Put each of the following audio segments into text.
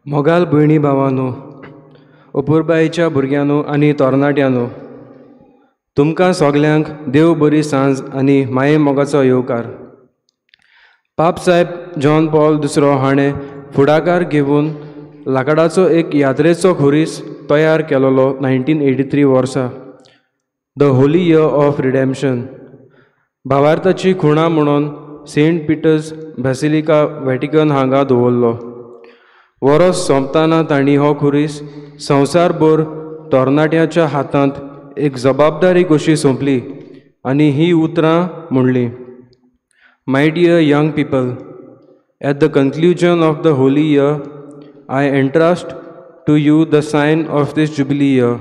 मोगाल भयणी भावानो, अपुरबायेच्या भुरग्यांनो आनी तरणाट्यांनो, तुमकां सगल्यांक देव बरी सांज आनी माये मोगाचो येवकार. पाप साहेब जॉन पॉल दुसरो हाणें फुडाकार घेवन लाकडाचो एक यात्रेचो खुरीस तयार केलोलो 1983 वर्सा, the holy year of redemption, भावार्थाची खुणा म्हणून सेंट पिटर्स बॅसिलिका व्हॅटिकन हांगा दवरलो. वरोस सोंपतना तांणी हो खुरीस संवसारभर तरणाट्यांच्या हातांत एक जबाबदारी कशी सोंपली आनी ही उतरां म्हणलीं, my dear young people, at the conclusion of the holy year I entrust to you the sign of this jubilee year,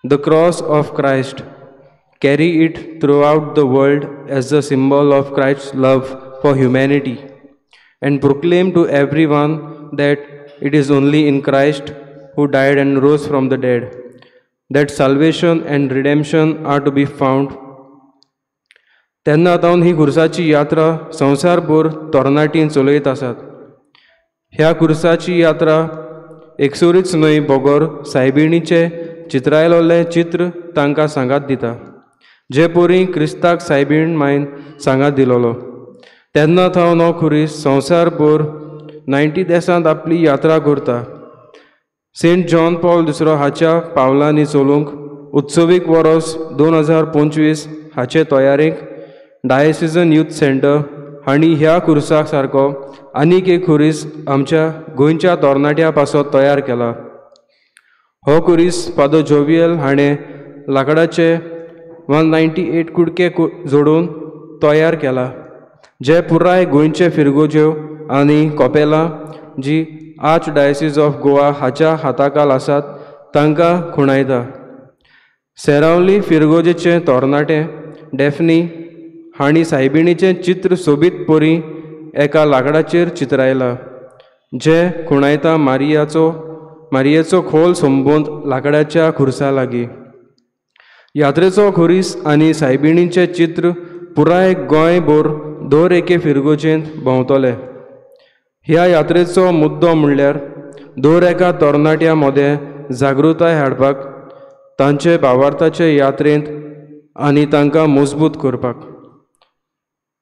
the cross of Christ. Carry it throughout the world as the symbol of Christ's love for humanity and proclaim to everyone that it is only in Christ who died and rose from the dead that salvation and redemption are to be found. तेन्ना तावन ही खुर्साची यात्रा संवसारभर तरणाटीं चलयत आसात. ह्या खुर्साची यात्रा एकसुरीच न्हय बगर सायबिणीचें चित्रायलोलें चित्र तांकां सांगात दिता, जे परी क्रिस्ताक सायबीण मायन सांगात दिलोलो. तेन्ना थावन हो खुरीस संवसारभर 90 देसांत आपली यात्रा करता. सेंट जॉन पॉल दुसरो हाच्या पावलांनी चलूंक उत्सवीक वरोस 2025 हाचे तयारेक डायसिजन यूथ सेंटर हांणी ह्या खुर्साक सारको आनीक एक खुरीस आमच्या गोंयच्या तरणाट्या पासत तयार केला. हो खुरीस फादर जोवियल हाणें लाकडाचे 198 कुडके जोडून तयार केला, जे पुराय गोंयचे फिरगोज्यो आनी कपेलां जी आर्च डायसीज ऑफ गोवा हाच्या हाताखाल आसात तांकां खुणायता. सेरावली फिरगोजेचे तरणाटे डॅफनी हांणी सायबिणीचें चित्र सोबीत परी एका लाकडाचेर चित्रायलां, जें खुणायता मारियेचो खोल संबंद लाकडाच्या खुर्सा लागीं. यात्रेचो खुरीस आनी सायबिणीचें चित्र पुराय गोंयभर दर एके फिरगोजेंत भोंवतले. ह्या यात्रेचो मुद्दो म्हणल्यार दर एका तरणाट्या मदें जागृताय हाडपाक, तांचे भावार्थाचे यात्रेंत आनी तांकां मजबूत करपाक.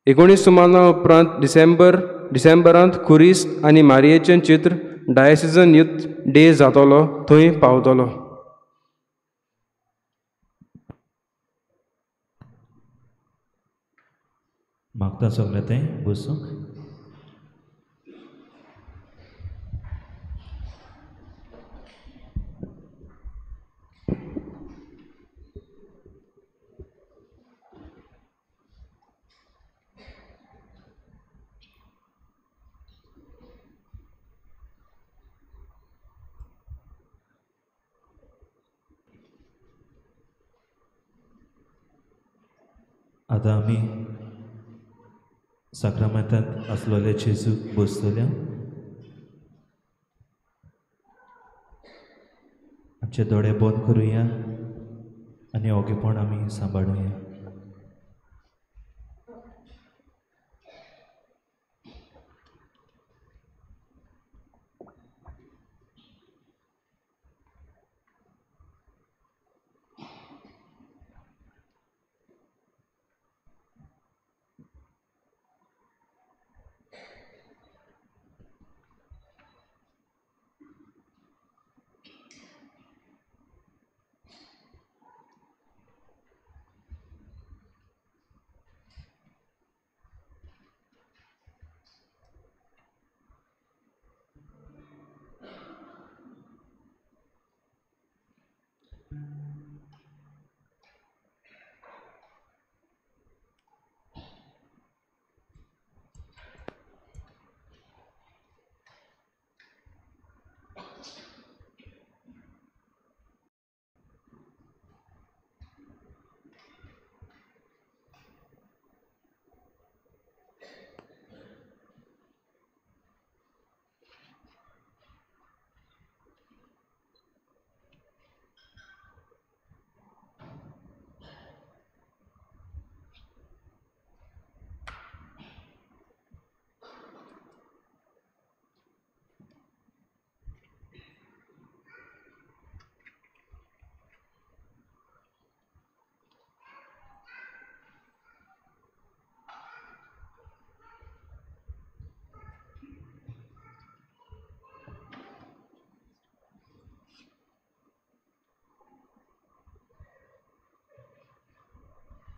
19 सुमाना उपरांत डिसेंबरांत खुरीस आनी मारियेचें चित्र डायसिजन यूथ डे जातलो थंय पावतलो. मागता सगळें तें बसूंक. आतां आमी साक्रामेंतांत आसलोले जेजूक बसतल्या. आमचे दोळे बंद करुया आनी ओगेपण आमी सांबाळुया.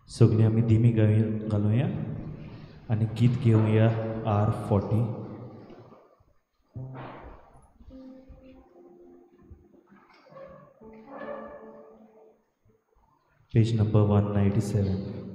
सगळीं आमी दिमी घालुया आनी गीत घेवया R40. Page number 197.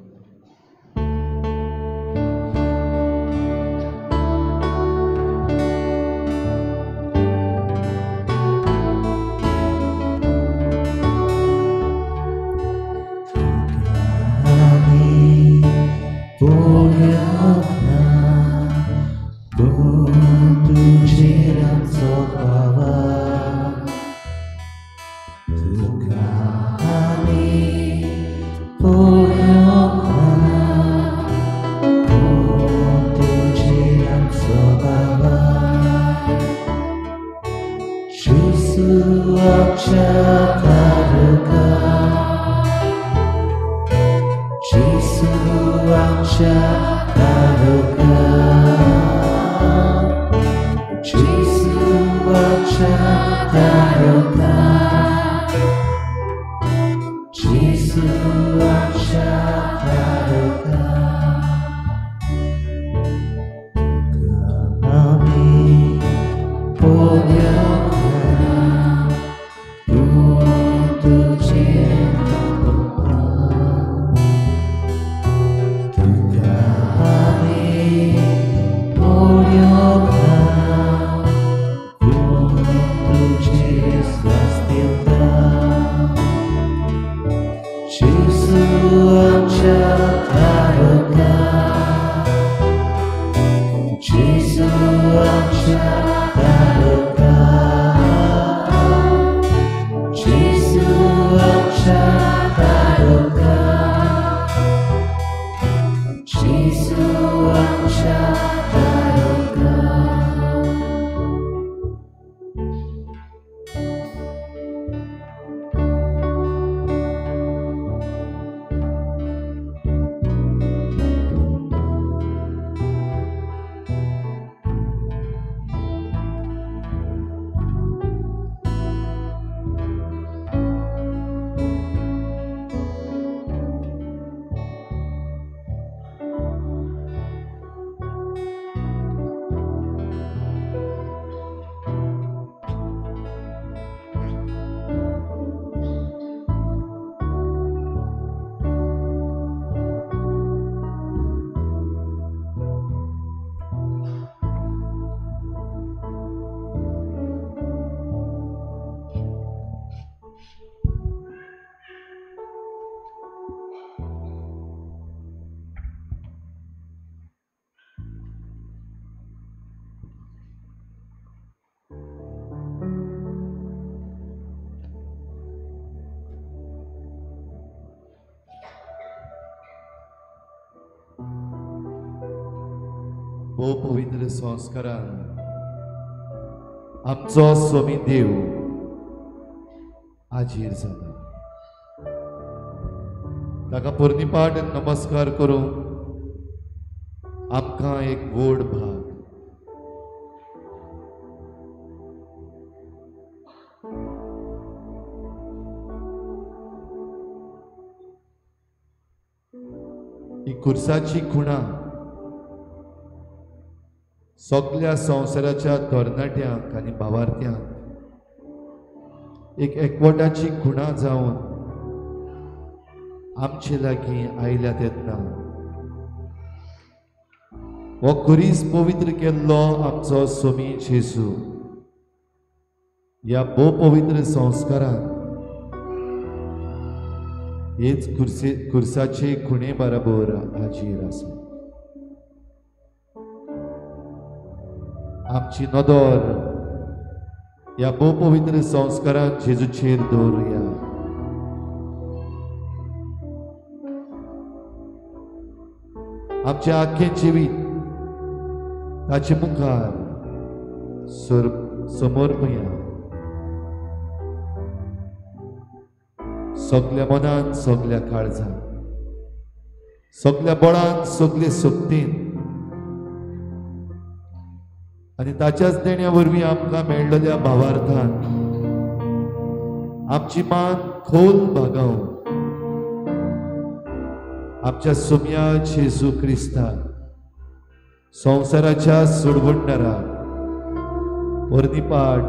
भोव पवित्र संस्कारान आमचो स्वामी देव हाजीर जाता. ताका पुर्णिपाठ नमस्कार करूंक आमकां एक व्हड भाग. ही खुर्साची खुणा सगल्या संवसाराच्या तरणाट्यांक आनी भावार्थ्यांक एक एकवटाची खुणा जावन आमचे लागीं आयल्या तेन्ना हो खुरीस पवित्र केल्लो आमचो स्वामी जेजू ह्या भोव पवित्र संस्कारान हेच खुर्साचे खुणे बराबर हाजीर आसा. आमची नदर ह्या भोव पवित्र संस्कारान जेजूचेर दवरुया. आमचें आख्खें जिवीत ताचे मुखार समर्पया. सगल्या मनान, सगल्या काळजान, सगल्या बळान, सगले शक्तीन आनी ताच्याच देण्या वरवीं आमकां मेळ्ळेल्या भावार्थान आमची मान खोल भागाव आमच्या सोम्या जेजू क्रिस्ताक, संवसाराच्या सोडवणदाराक वर्णिपाठ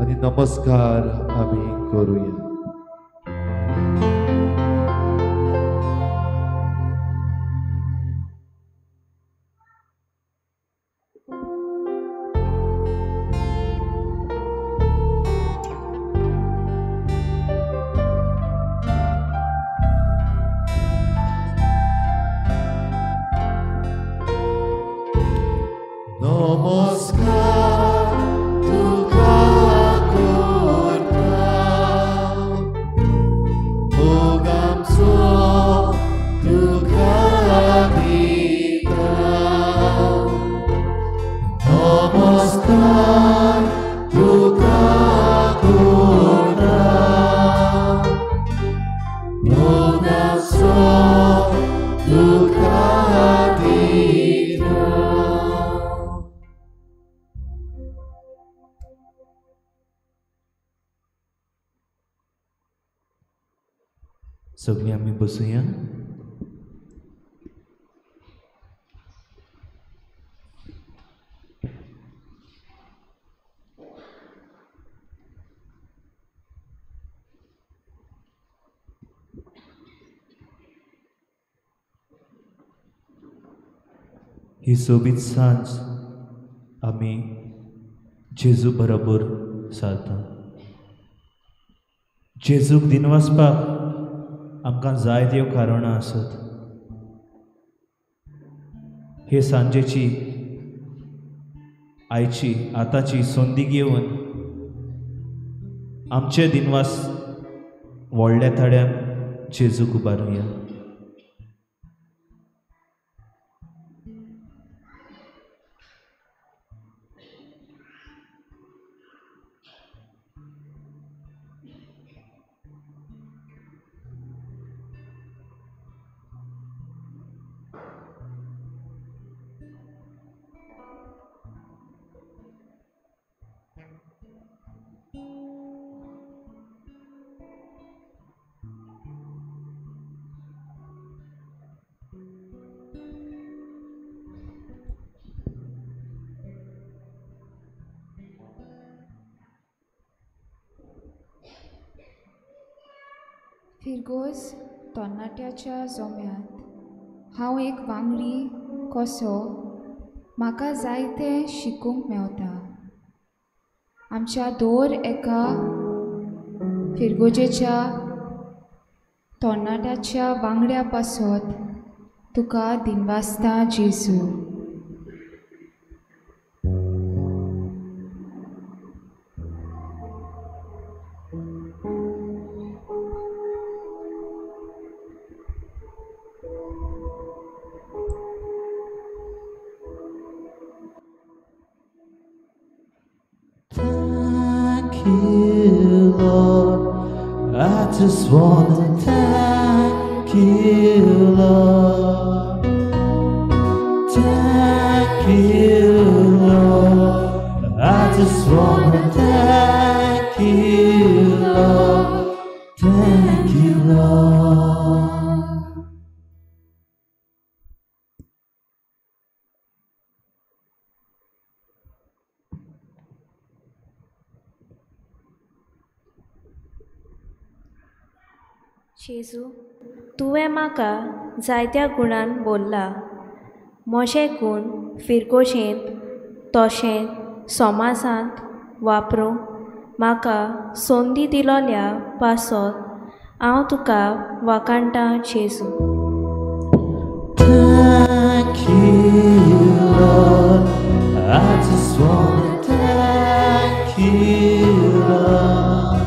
आनी नमस्कार आमी करुया. नमस्कार तुका करता, मोग आमचो तुका दिता. नमस्कार तुका करता, मोग आमचो तुका दिता. सगळीं आमी बसुया. ही सोबीत सांज आमी जेजू बरोबर सारता. जेजूक दिनवासपाक आमकां जायत्यो कारणां आसत. हे सांजेची आयची आतांची संदी घेवन आमचे दिनवास व्हडल्या थड्यान जेजूक उबारुया. फिरगोज तरणाट्याच्या जोम्यांत हांव एक वांगडी कसो म्हाका जायतें शिकूंक मेवता. आमच्या दर एका फिरगोजेच्या तरणाट्याच्या वांगड्या पासत तुका दिनवासता जेजू. You, Lord, I just wanna thank you, Lord. Thank you, Lord. I just wanna thank you, Lord. Thank you, Lord. जेजू, तुवें म्हाका जायत्या गुणान बोल्ला. म्हजे गूण फिरगोजेंत तशेंच समाजांत वापरूंक म्हाका संदी दिलोल्या पासत हांव तुका वाखाणटा जेजू. Thank you, Lord. I just wanna thank you, Lord.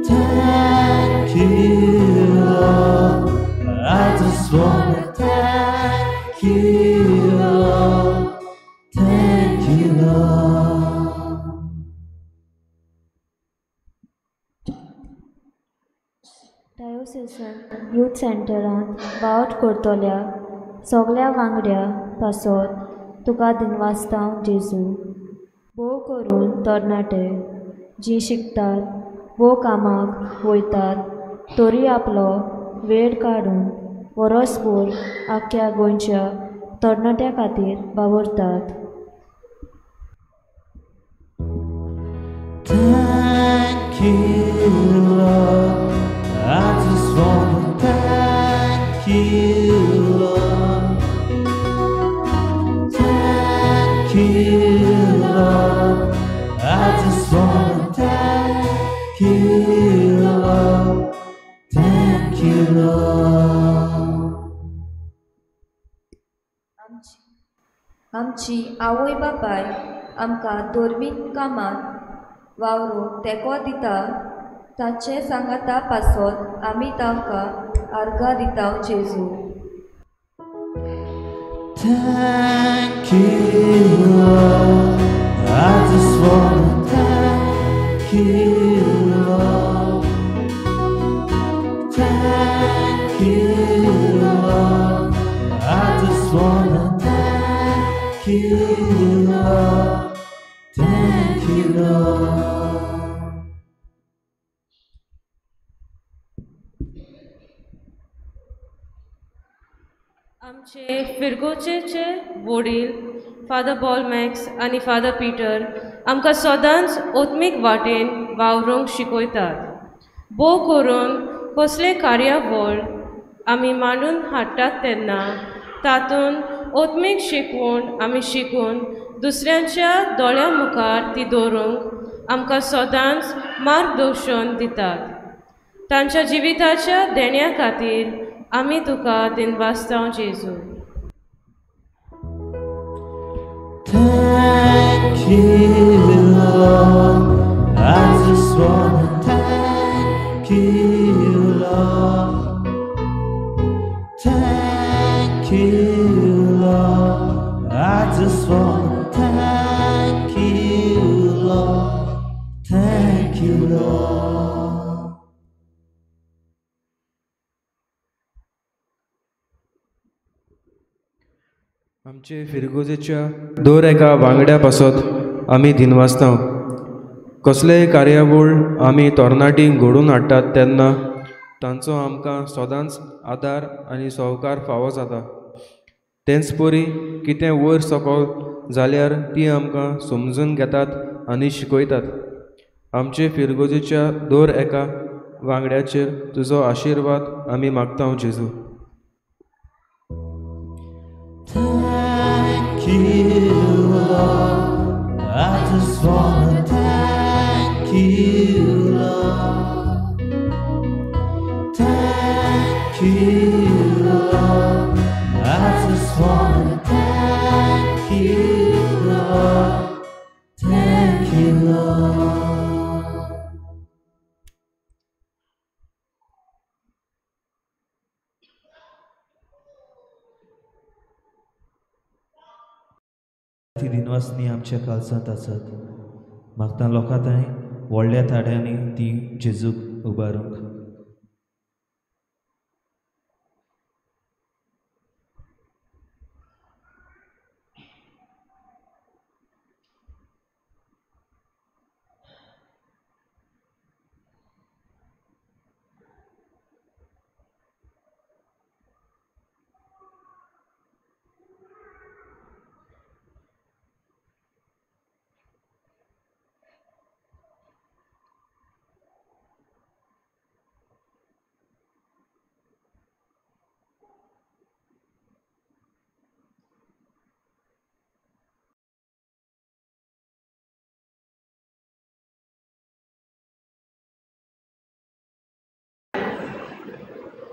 Thank you, Lord. I just wanna thank you, Lord. Thank you, Lord. Diocesan youth सेंटरांत वावर करतल्या सगळ्या वांगड्या पासत तुका दिनवासता जेजू. भोव करून तरणाटे जी शिकतात वो कामाक वयतात तरी आपलो वेळ काडून वरोसभर आख्ख्या गोंयच्या तरणाट्या खातीर वावुरतात. Thank you, Lord. I just wanna thank you, Lord. Thank you, Lord. I just wanna thank you, Lord. Thank you, Lord. आमची आवय बापाय आमकां धर्मीक कामांत वावरूंक तेंको दिता, तांचे सांगाता पासत आमी तांकां आर्गां दिता जेजू. Thank you, Lord. I just wanna thank you, Lord. Thank you, Lord. I just wanna thank you, Lord. Thank you, Lord. आमचे फिरगोचेचे वडील फादर पॉल मॅक्स आनी फादर पीटर आमकां सदांच ओत्मीक वाटेन वावरूंक शिकयतात. भोव करून कसले कार्यावळ आमी मांडून हाडटात तेन्ना तातूंत ओत्मीक शिकवण आमी शिकून दुसऱ्यांच्या दोळ्यां मुखार ती दवरूंक आमकां सदांच मार्गदर्शन दितात. तांच्या जिविताच्या देण्या खातीर आमी तुका दिनवासता जेजू. Thank you, Lord. I just wanna thank you, Lord. Thank you, Lord. I just wanna thank you, Lord. Thank you, Lord. आमचे फिरगोजेच्या दर एका वांगड्या पासत आमी दिनवासता. कसलेय कार्यावळ आमी तरणाटींक घडोवन हाडटात तेन्ना तांचो आमकां सदांच आदार आनी सहकार फावो जाता. तेंच परी कितें वयर सकयल जाल्यार ती आमकां समजून घेतात आनी शिकयतात. आमचे फिरगोजेच्या दर एका वांगड्याचेर तुजो आशिर्वाद आमी मागता जेजू. Thank you, Lord. I just wanna thank you, Lord. Thank you, Lord. I just wanna thank you, Lord. Thank you, Lord. ती दिनवासनी आमच्या कालसांत आसात. मागता लोकां थंय व्हडल्या ताड्यांनी ती जेजूक उबारूंक.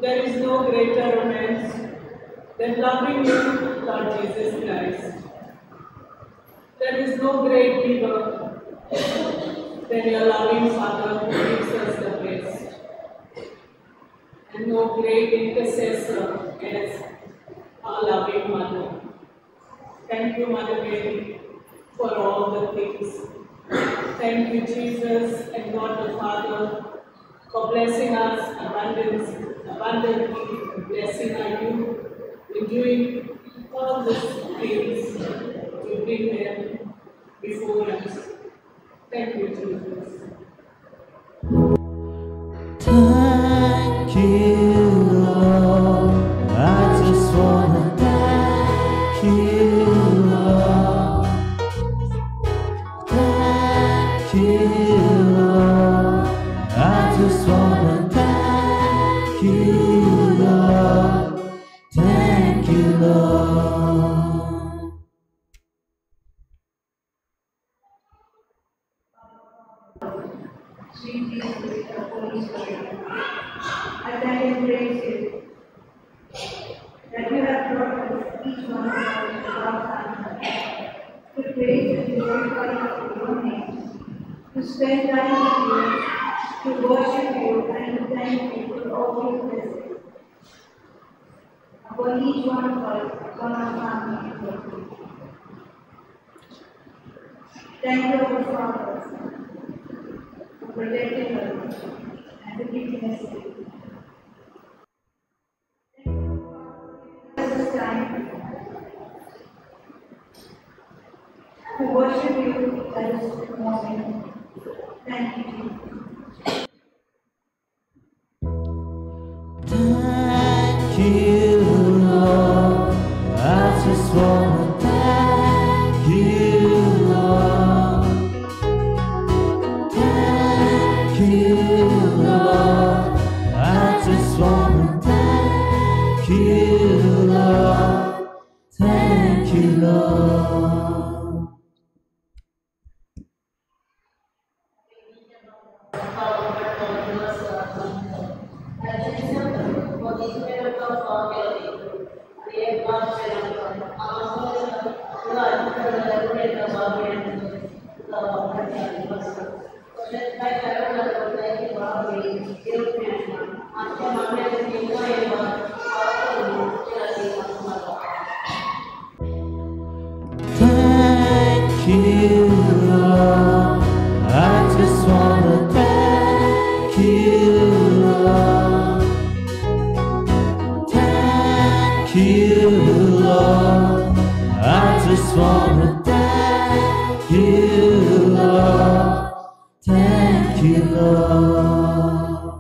There is no greater romance than loving you, Lord Jesus Christ. There is no great giver than your loving Father who gives us the best. And no great intercessor as our loving Mother. Thank you, Mother Mary, for all the things. Thank you, Jesus and God the Father, for blessing us abundantly, blessing our youth in doing all these things to bring them before us. Thank you, Jesus. Thank you, Lord. I each one of us with our family, to praise and glorify your name, to spend time with you, to worship you, and to thank you for all your blessings upon each one of us, upon our family. Thank you, our Father, for protecting us and for keeping us safe. Thank you, Father, for giving us this time to worship you at this moment. Thank you, Jesus. Thank you, Lord. I just wanna thank you, Lord. Thank you, Lord. I just wanna thank you, Lord. Thank you, Lord. Thank you, Lord. I just wanna thank you, Lord. Thank you, Lord. I just wanna thank you, Lord. Thank you, Lord.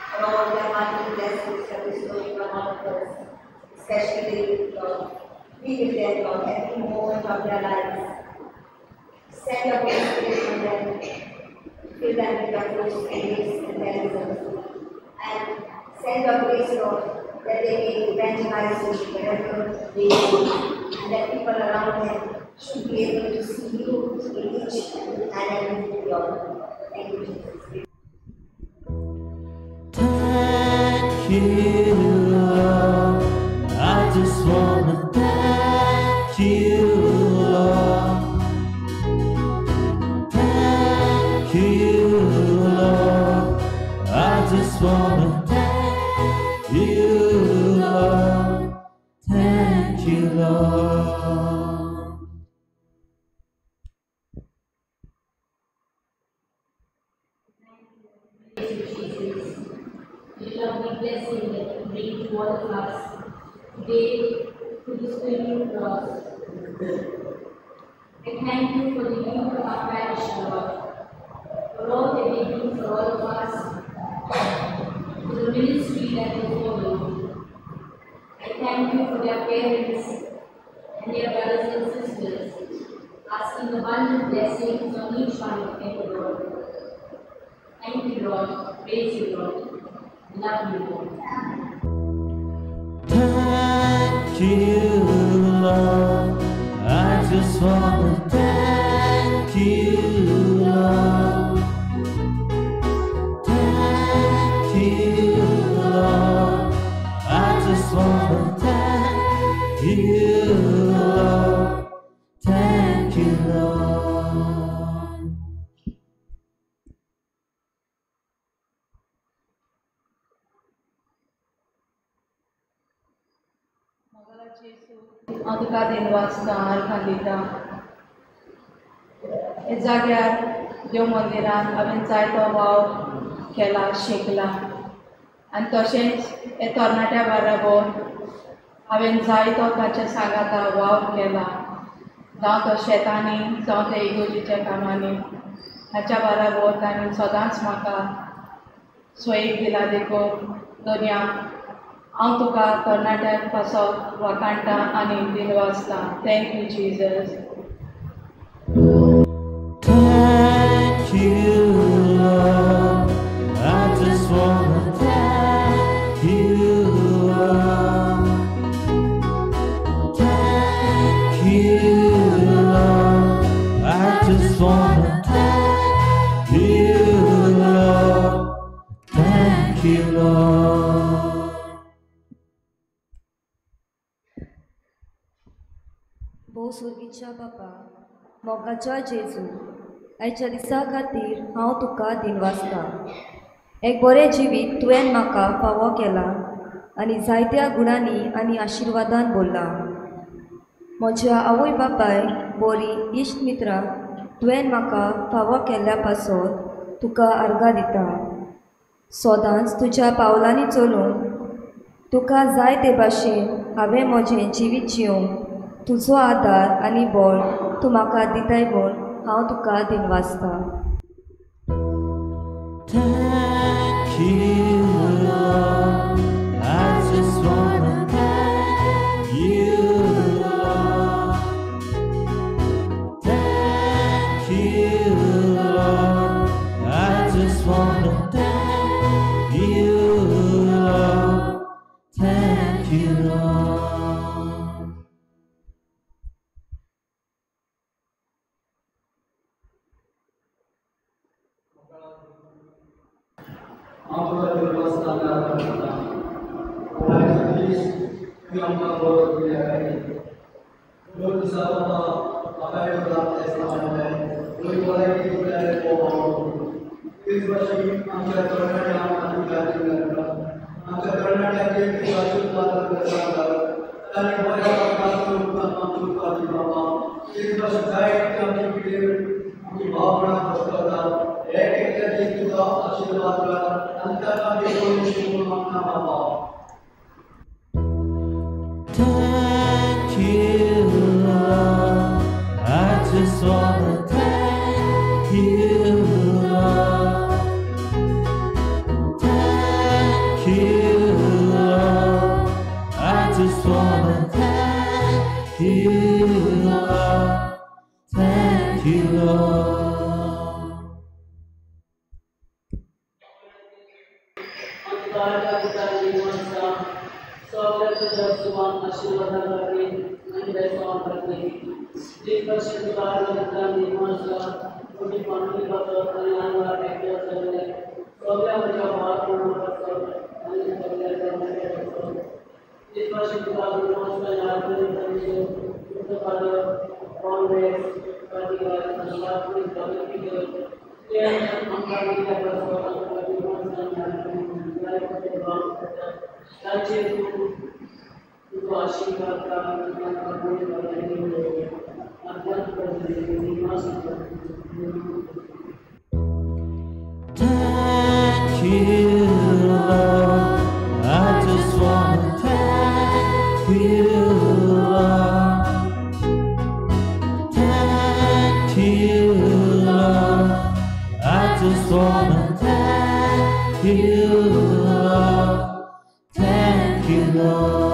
For all the mighty blessings that bestowed upon all of us, especially, Lord, be with them, Lord, every moment of their lives. Send your Holy Spirit on them, fill them with your fruits and gifts and charisms, and send your grace, Lord, that they may evangelize you wherever they go, and that people around them should be able to see you in each and every Lord. Thank you, Jesus. Thank you, Lord. I just wanna thank you, Lord. Thank you, Lord. I just wanna thank you, Lord. Thank you, Lord. Praise you, Jesus, the lovely blessing that you bring to all of us today through this pilgrim cross. I thank you for the youth of our parish, Lord, for all that they do for all of us, for the ministry that they follow. I thank you for their parents and their brothers and sisters, asking abundant blessings on each one of them, Lord. Thank you, Lord. Praise you, Lord. Love you, Lord. Thank you, Lord. I just wanna thank you, Lord. Thank you, Lord. I just wanna thank you, Lord. Thank you, Lord. हांव तुका दिनवासता आर्गां दिता. हे जाग्यार देव मंदिरांत हांवें जायतो वावर केला, शिकला आनी तशेंच हे तरणाट्या बाराबर हांवें जायतो ताच्या सांगाता वावर केला, जावं तो शेतांनी जावं ते इगोर्जेच्या कामांनी. हाच्या बाराबर तांणी सदांच म्हाका सोयीक दिला. देखून दोनया हांव तुका तरणाट्याक पासत वाखाणटा आनी दिनवासता. Thank you, Jesus. Thank you, Lord. I just wanna thank you, Lord. Thank you, Lord. I just wanna thank you, Lord. Thank you, Lord. सुर्गीच्या बापा, मोगाच्या जेजू, आयच्या दिसा खातीर हांव तुका दिनवासता. एक बरें जिवीत तुवें म्हाका फावो केलां आनी जायत्या गुणांनी आनी आशिर्वादान भरलां. म्हज्या आवय बापाय बरी इश्ट मित्रां तुवें म्हाका फावो केल्ल्या पासत तुका आर्गां दिता. सदांच तुज्या पावलांनी चलूंक तुका जाय ते भाशेन हांवें म्हजें जिवीत जिवंक तुजो आदार आनी बळ तूं म्हाका दिताय म्हूण हांव तुका दिनवासता. Thank you, Lord. I just wanna thank you, Lord. Thank you, Lord. I just wanna thank you, Lord. Thank you, Lord. Thank you, Lord. I just wanna thank you, Lord. Thank you, Lord. I just wanna thank you, Lord. Thank you, Lord. Thank you, Lord. I just wanna thank you, Lord. Thank you, Lord. I just wanna thank you, Lord. Thank you, Lord.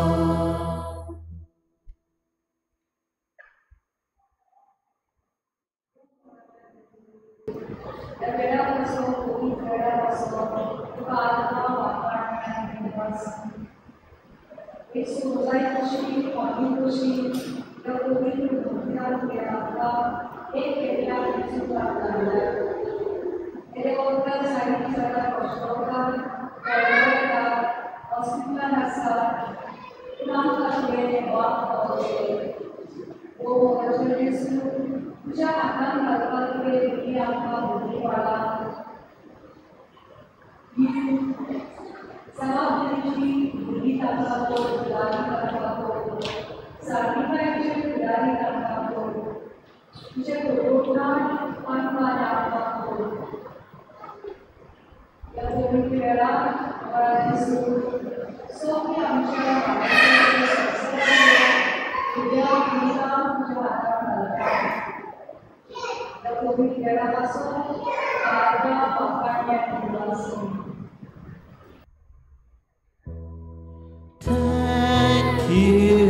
Thank you,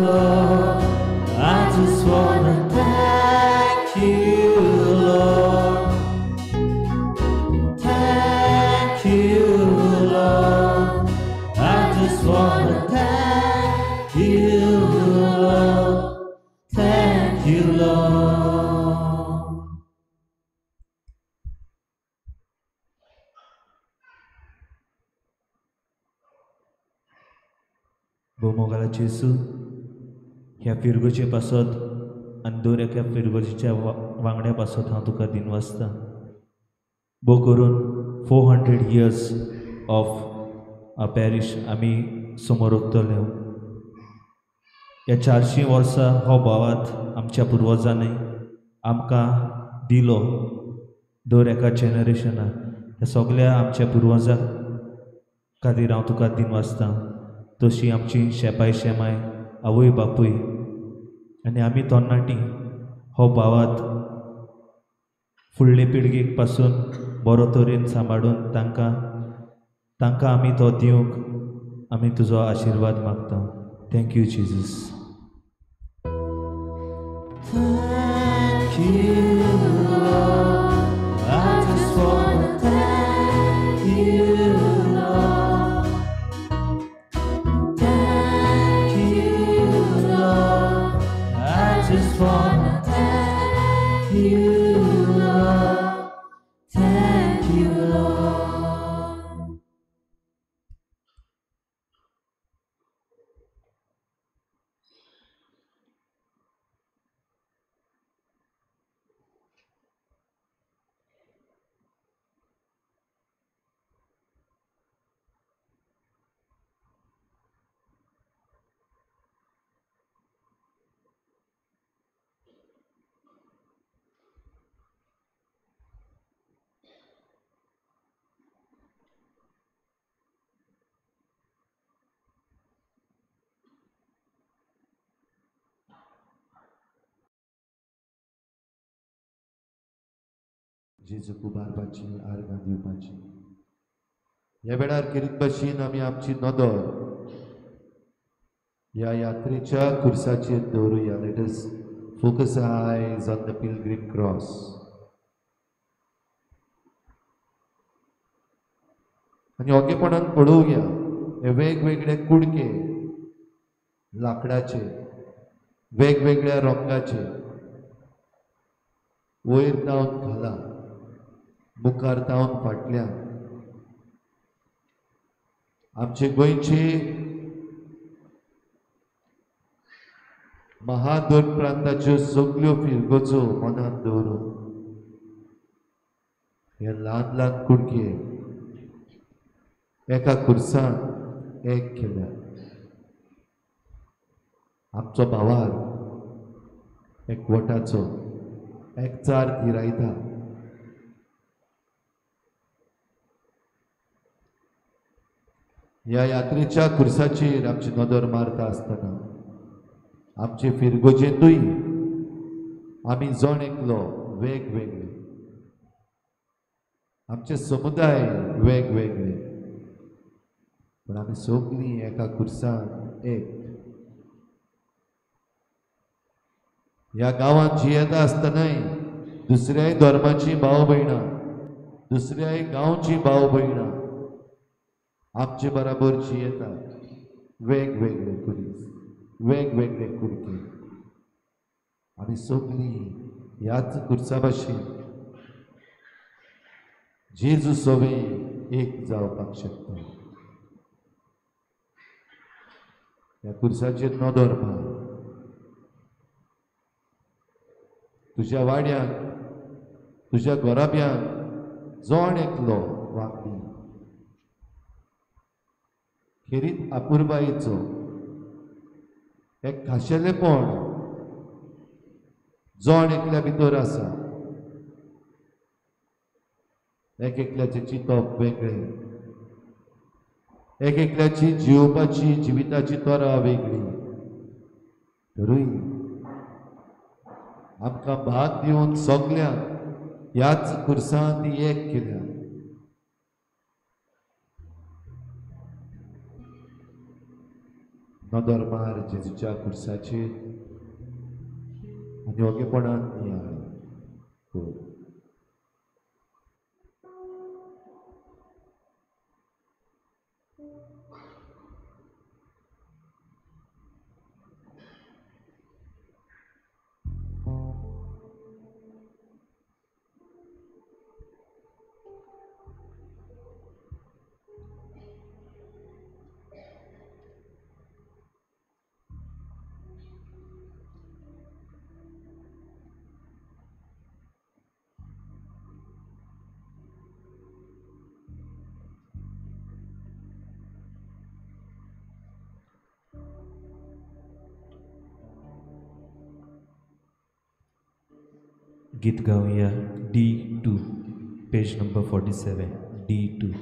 Lord. I just wanna thank you, Lord. Thank you, Lord. I just wanna thank you, Lord. Thank you, Lord. भोव मोगाला जेजू, ह्या फिरगोचे पासत आनी दर एका फिरगोजीच्या वांगड्या पासत हांव तुका दिनवासता. भोव करून 400 years of a parish आमी समोर उरतले. ह्या 400 वर्सां हो भावात आमच्या पुर्वजांनी आमकां दिलो दर एका जनरेशनाक. ह्या सगल्या आमच्या पुर्वजां खातीर हांव तुका दिनवासता. तशी आमची शेपाय शेमाय आवय बापूय आनी आमी तरणाटी हो भावात फुडले पिळगेक पासून बरो तरेन सांबाळून तांकां तांकां आमी तो दिवंक आमी तुजो आशिर्वाद मागता. Thank you Jesus. Thank you, Lord. I just wanna thank you, Lord. Thank you, Lord. I just wanna thank you, Lord. Thank you, Lord. जेजूक उबारपाची आर्गां दिवपाची ह्या वेळार खेरीत भाशेन आमी आमची नदर ह्या यात्रेच्या खुर्साचेर दवरुया. Let us focus eyes on the pilgrim cross. आनी ओगेपणान पळोवया हे वेगवेगळे कुडके लाकडाचे वेगवेगळ्या रंगाचे वयर तावन खाला मुखार तावन फाटल्यान आमचे गोंयचे महादोर प्रांताच्यो सगल्यो फिरगोचो मनांत दवरून हे ल्हान ल्हान कुडके एका खुर्सान एक केल्या. आमचो भावार एकवटाचो एकचार थिरायता. ह्या यात्रेच्या खुर्साचेर आमची नदर मारता आसतना आमचे फिरगोजेंतूय आमी जण एकलो वेगवेगळे, आमचे समुदाय वेगवेगळे, पूण आमी सगळीं एका खुर्सान एक. ह्या गांवांत जियेता आसतनाय दुसऱ्याय धर्माची भाव भयणां, दुसऱ्याय गांवची भाव भयणां आमचे बराबर जियेतात. वेगवेगळे खुरीस, वेगवेगळे कुडके, आमी सगळीं ह्याच खुर्सा भाशेन जेजू सवें एक जावपाक शकता. ह्या खुर्साचेर नदर मार. तुज्या वाड्यांत, तुज्या घराब्यांत जण एकलो वागणी खेरीत आपुरबायेचो एक खाशेलेपण जण एकल्या भितर आसा. एक एकल्याचें चिंतप वेगळें, एक एकल्याची जिवपाची जिविताची तरा वेगळी, तरूय आमकां भाग दिवन सगल्यांक ह्याच खुर्सांत एक केल्या. नदर मार जेजूच्या खुर्साचेर आनी ओगेपणान नियाळ कर. गीत गावया D2, page number 47, D2.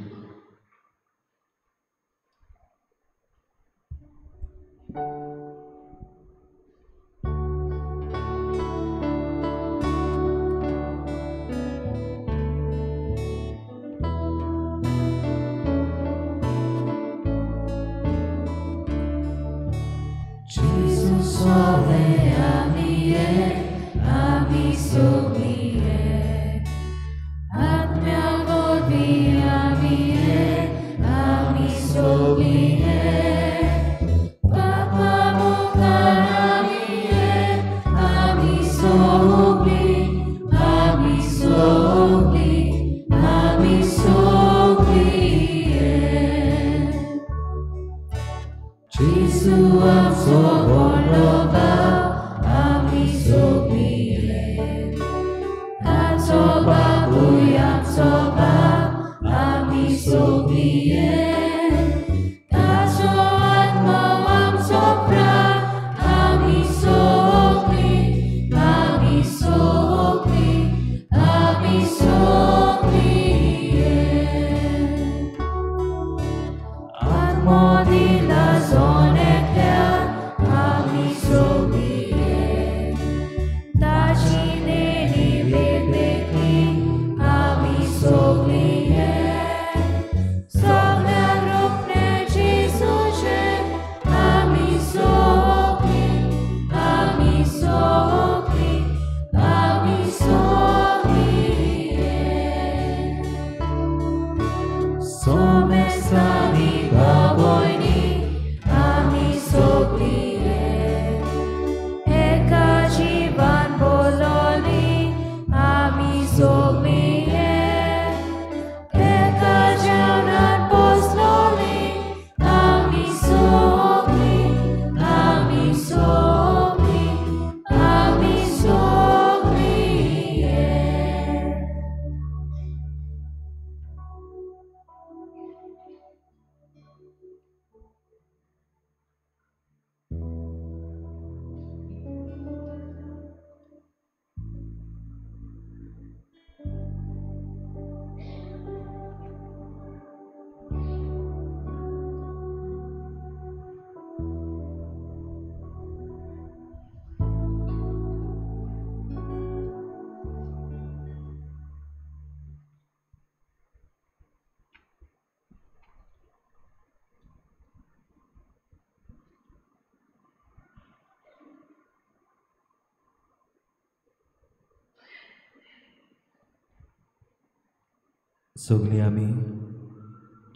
सगळीं आमी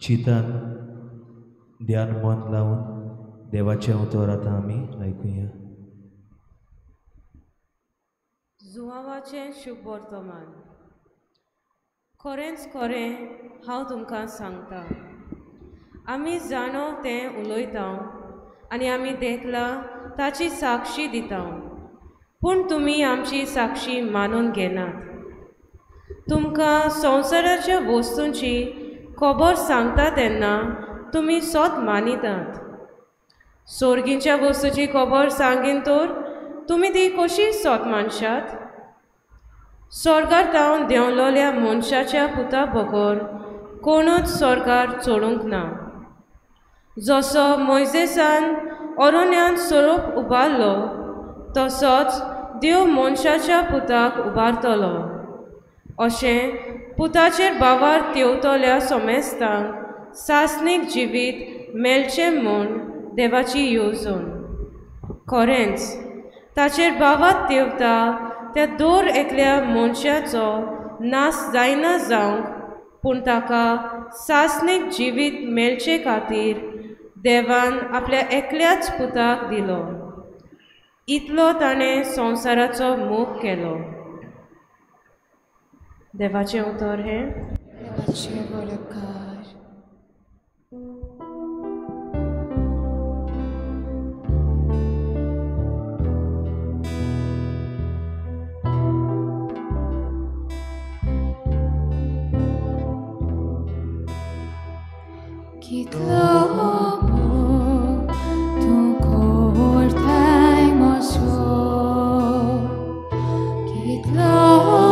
चिंतान ध्यान मन लावन देवाचें उतर आतां आमी आयकुया. जुवावाचें शुभ वर्तमान. खरेंच खरें हांव तुमकां सांगता, आमी जाणो तें उलयता आनी आमी देखलां ताची साक्षी दिता, पूण तुमी आमची साक्षी मानून घेनात. तुमकां संवसाराच्या वस्तूंची खबर सांगता तेन्ना तुमी सोत मानितात. सोर्गींच्या वस्तूची खबर सांगीन तर तुमी ती कशी सोत मानशात? स्वर्गार तावन देंवलोल्या मनशाच्या पुता बगर कोणूच स्वर्गार चडूंक ना. जसो मोयजेसान अरण्यांत सोरोप उबारलो तसोच देव मनशाच्या पुताक उबारतलो. अशें पुताचेर बावार तेवतल्या सोमेस्तांक सासणीक जिवीत मेळचें म्हूण देवाची येवजण. खरेंच ताचेर बावार तेवता त्या दर एकल्या मनशाचो नाश जायना जावंक, पूण ताका सासणीक जिवीत मेळचे खातीर देवान आपल्या एकल्याच पुताक दिलो. इतलो ताणें संवसाराचो मोग केलो. देवाचें उतर हें. देवाचें वळखकार. कितलो मोग तूं करताय म्हजो, कितलो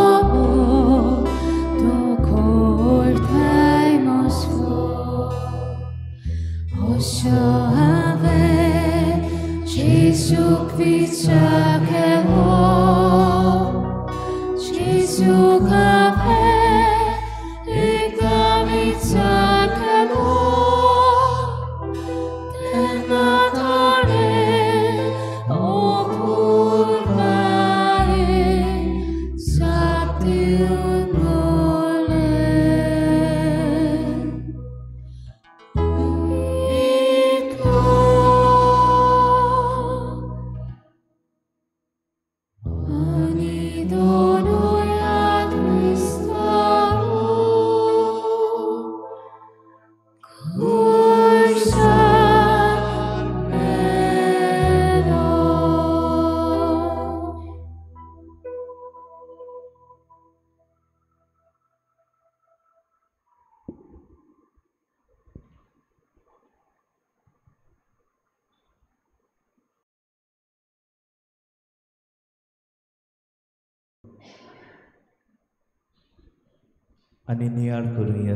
आनी नियाळ करुया।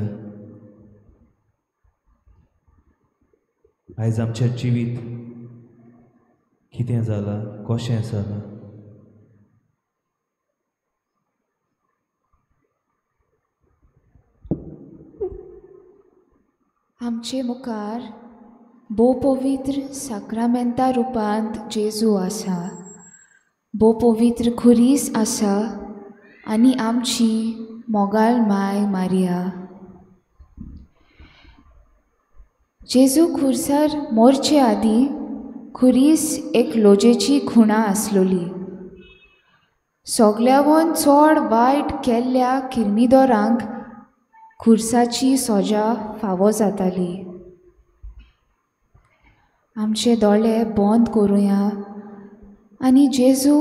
आयज आमचें जिवीत कितें जालां, कशें जालां, आमचे मुखार भोव पवित्र साक्रामेंता रुपांत जेजू आसा, भोव पवित्र खुरीस आसा आनी आमची मोगाळ माय मारिया। जेजू खुर्सार मोरचे आदीं खुरीस एक लोजेची खुणा आसलोली। सगल्यावन चड वायट केल्ल्या किर्मिदोरांक खुर्साची सोजा फावो जाताली। आमचे दोळे बंद करुया आनी जेजू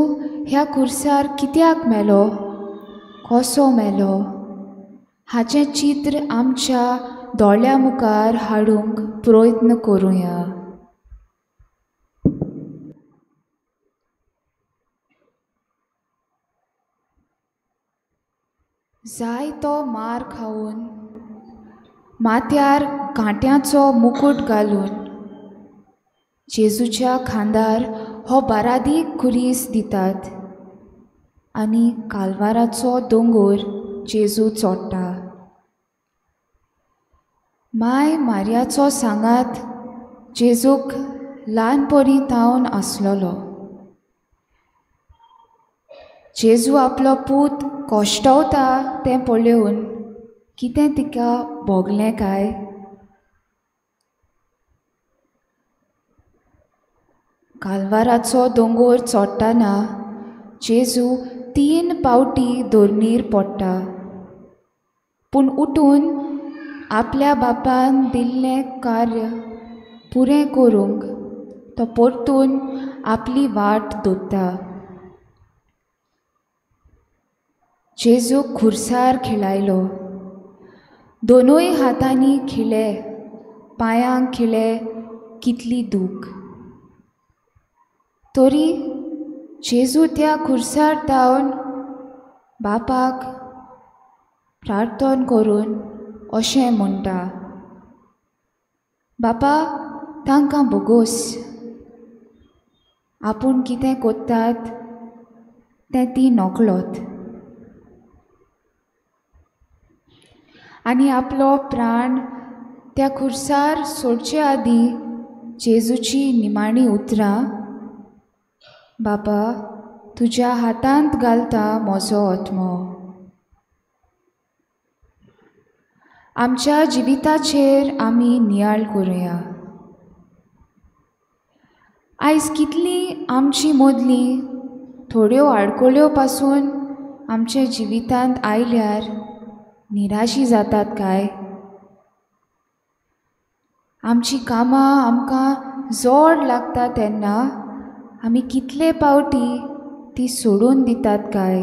ह्या खुर्सार कित्याक मेलो, कसो मेलो हाचें चित्र आमच्या दोळ्या मुखार हाडूंक प्रयत्न करुया। जाय तो मार खावन, माथ्यार कांट्याचो मुकूट घालून जेजूच्या खांदार हो बारादीक खुरीस दितात आनी कालवाराचो दोंगोर जेजू चोडटा। माय मारियाचो सांगात जेजूक ल्हानपणी थावन आसलोलो। जेजू आपलो पूत कश्टवता तें पळोवन कितें तिका भोगलें काय? कालवाराचो दोंगोर चोडटना जेजू 3 पावटी धरणीर पडटा, पूण उठून आपल्या बापान दिल्लें कार्य पुरें करूंक तो परतून आपली वाट दोत्ता। जेजूक खुर्सार खिळायलो, दोनूय हातांनी खिळे, पांयांक खिळे, कितली दूख। तरी जेजू त्या खुर्सार धांवन बापाक प्रार्थना करून अशें म्हणटा, बापा तांकां बोगोस, आपूण कितें कोत्तात तें ती नकळत। आनी आपलो प्राण त्या खुर्सार सोडचे आदीं जेजूची निमाणी उतरां, बापा तुज्या हातांत घालता म्हजो आत्मो। आमच्या जिविताचेर आमी नियाळ करुया। आयज कितली आमची मदली थोड्यो आडखळ्यो पासून आमच्या जिवितांत आयल्यार निराशी जातात काय? आमची कामां आमकां जोड लागता तेन्ना आमी कितले पावटी ती सोडून दितात काय?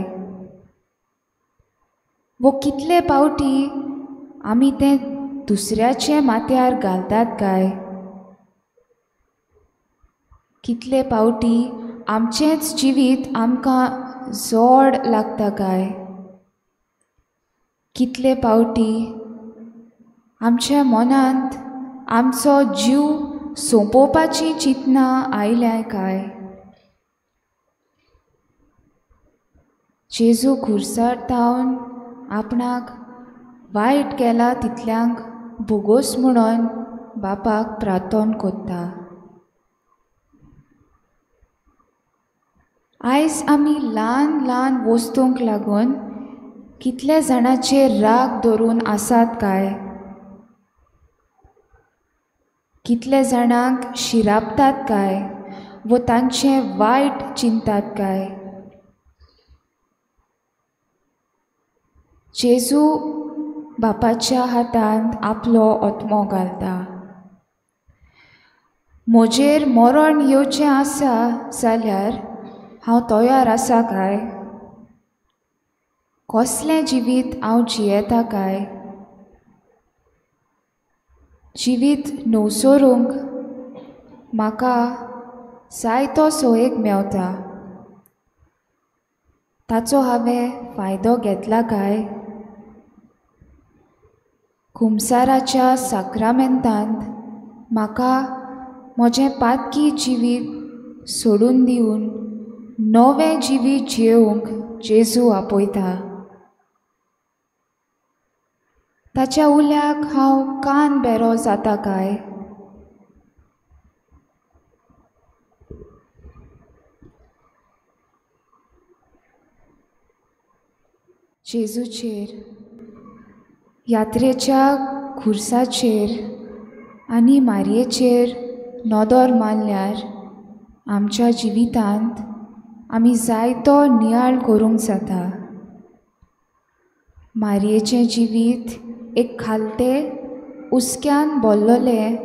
वो कितले पावटी आमी तें दुसऱ्याचे माथ्यार घालतात काय? कितले पावटी आमचेंच जिवीत आमकां जोड लागता काय? कितले पावटी आमच्या मनांत आमचो जीव सोंपोवपाचीं चिंतनां आयल्याय काय? जेजू खुर्सार तावन आपणाक वायट केला तितल्यांक भोगोस म्हणून बापाक प्रार्थना कोत्ता. आयज आमी ल्हान ल्हान वस्तूंक लागून कितल्या जाणांचेर राग धरून आसात काय? कितले जाणांक शिरापतात काय वो तांचें वायट चिंतात काय? जेजू बापाच्या हातांत आपलो आत्मो घालता. म्हजेर मरण येवचें आसा जाल्यार हांव तयार आसा काय? कसलें जिवीत हांव जियेता काय? जिवीत नवसरूंक म्हाका जायतो सोयेक मेवता, ताचो हांवें फायदो घेतला काय? कुमसाराच्या साक्रामेंतांत म्हाका म्हजें पातकी जिवीत सोडून दिवन नवें जिवीत जियेवंक जेजू आपयता. ताच्या उल्याक हांव कान बेरो जाता काय? जेजूचेर, यात्रेच्या खुर्साचेर आनी मारयेचेर नदर मारल्यार आमच्या जिवितांत आमी जायतो नियाळ करूंक जाता. मारयेचें जिवीत एक खालतें हुस्क्यान भरलेलें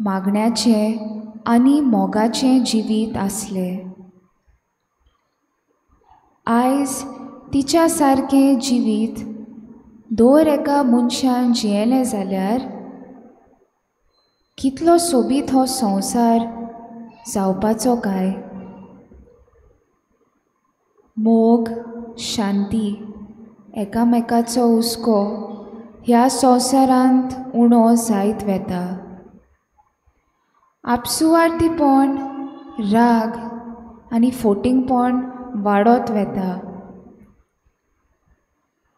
मागण्याचें आनी मोगाचें जिवीत आसलें. आयज तिच्या सारकें जिवीत दर एका मनशान जियेलें जाल्यार कितलो सोबीत हो संवसार जावपाचो काय? मोग, शांती, एकामेकाचो हुस्को ह्या संवसारांत उणो जायत वेता. आपसुवार्थीपण, राग आनी फोटिंगपण वाडत वेता.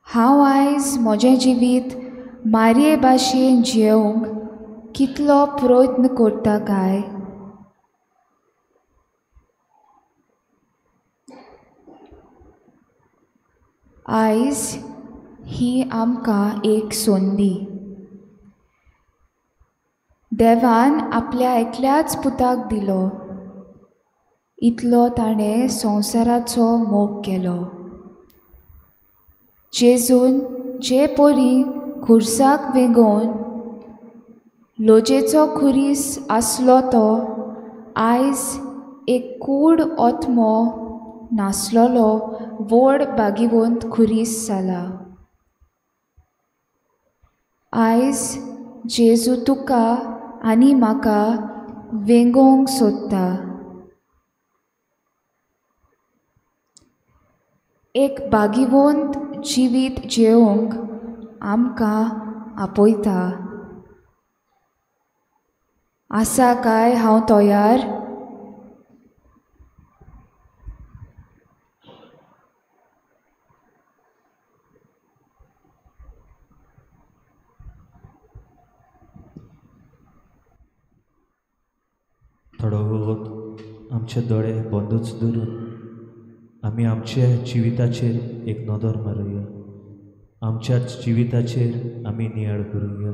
हांव आयज म्हजें जिवीत मारये भाशेन जियेवंक कितलो प्रयत्न करता काय? आयज ही आमकां एक संदी. देवान आपल्या एकल्याच पुताक दिलो, इतलो ताणें संवसाराचो मोग केलो. जेजून जे परी खुर्साक वेंगोवन लोजेचो खुरीस आसलो तो आयज एक कूड आत्मो नासलेलो व्हड भागिवंत खुरीस जाला. आयज जेजू तुका आनी म्हाका वेंगोवंक सोदता. एक भागिवंत जिवीत जियेवंक आमकां आपयता. आसा काय हांव तयार? थोडो वगत आमचे दोळे बंदूच धरून आमी आमच्या जिविताचेर एक नदर मारुया. आमच्याच जिविताचेर आमी नियाळ करुया.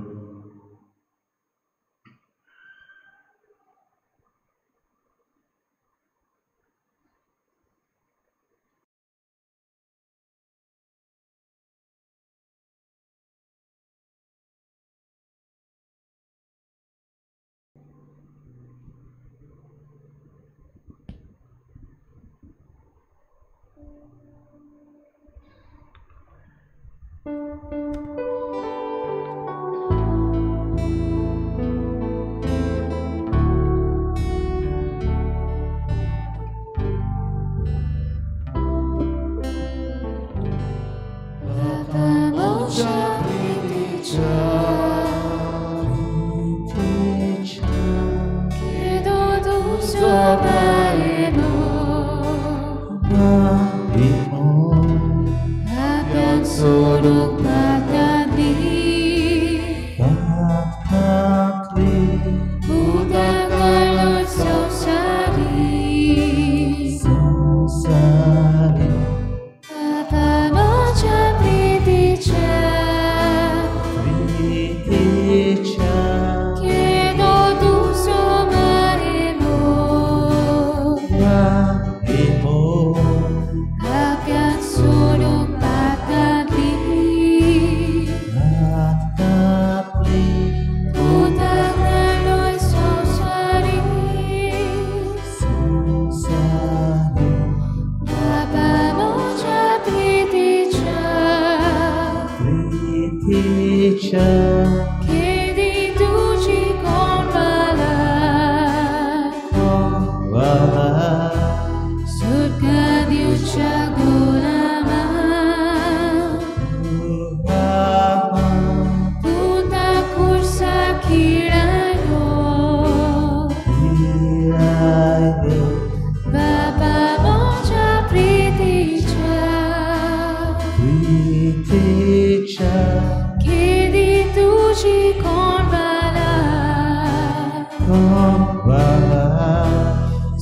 come back.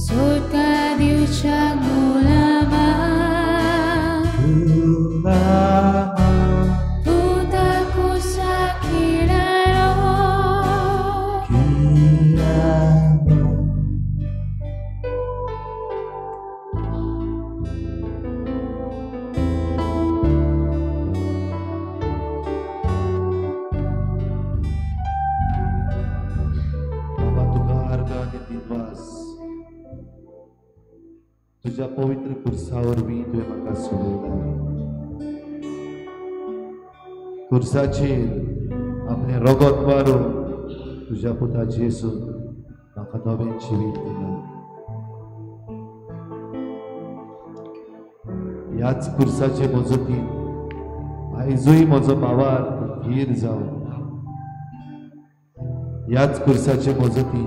Sutka diucha gulama. Gulama. Putaku sa kiraro. Kiraro. बाबा तुका आर्गां आनी दिनवास तुज्या पवित्र खुर्सा वरवीं तुवें म्हाका सोडयला. खुर्साचेर आपलें रगत मारून तुज्या पुता जेसून म्हाका नवें जिवीत दिलां. ह्याच खुर्साचे मजतीन आयजूय म्हजो भावार्थ धीर जावं. ह्याच खुर्साचे मजतीन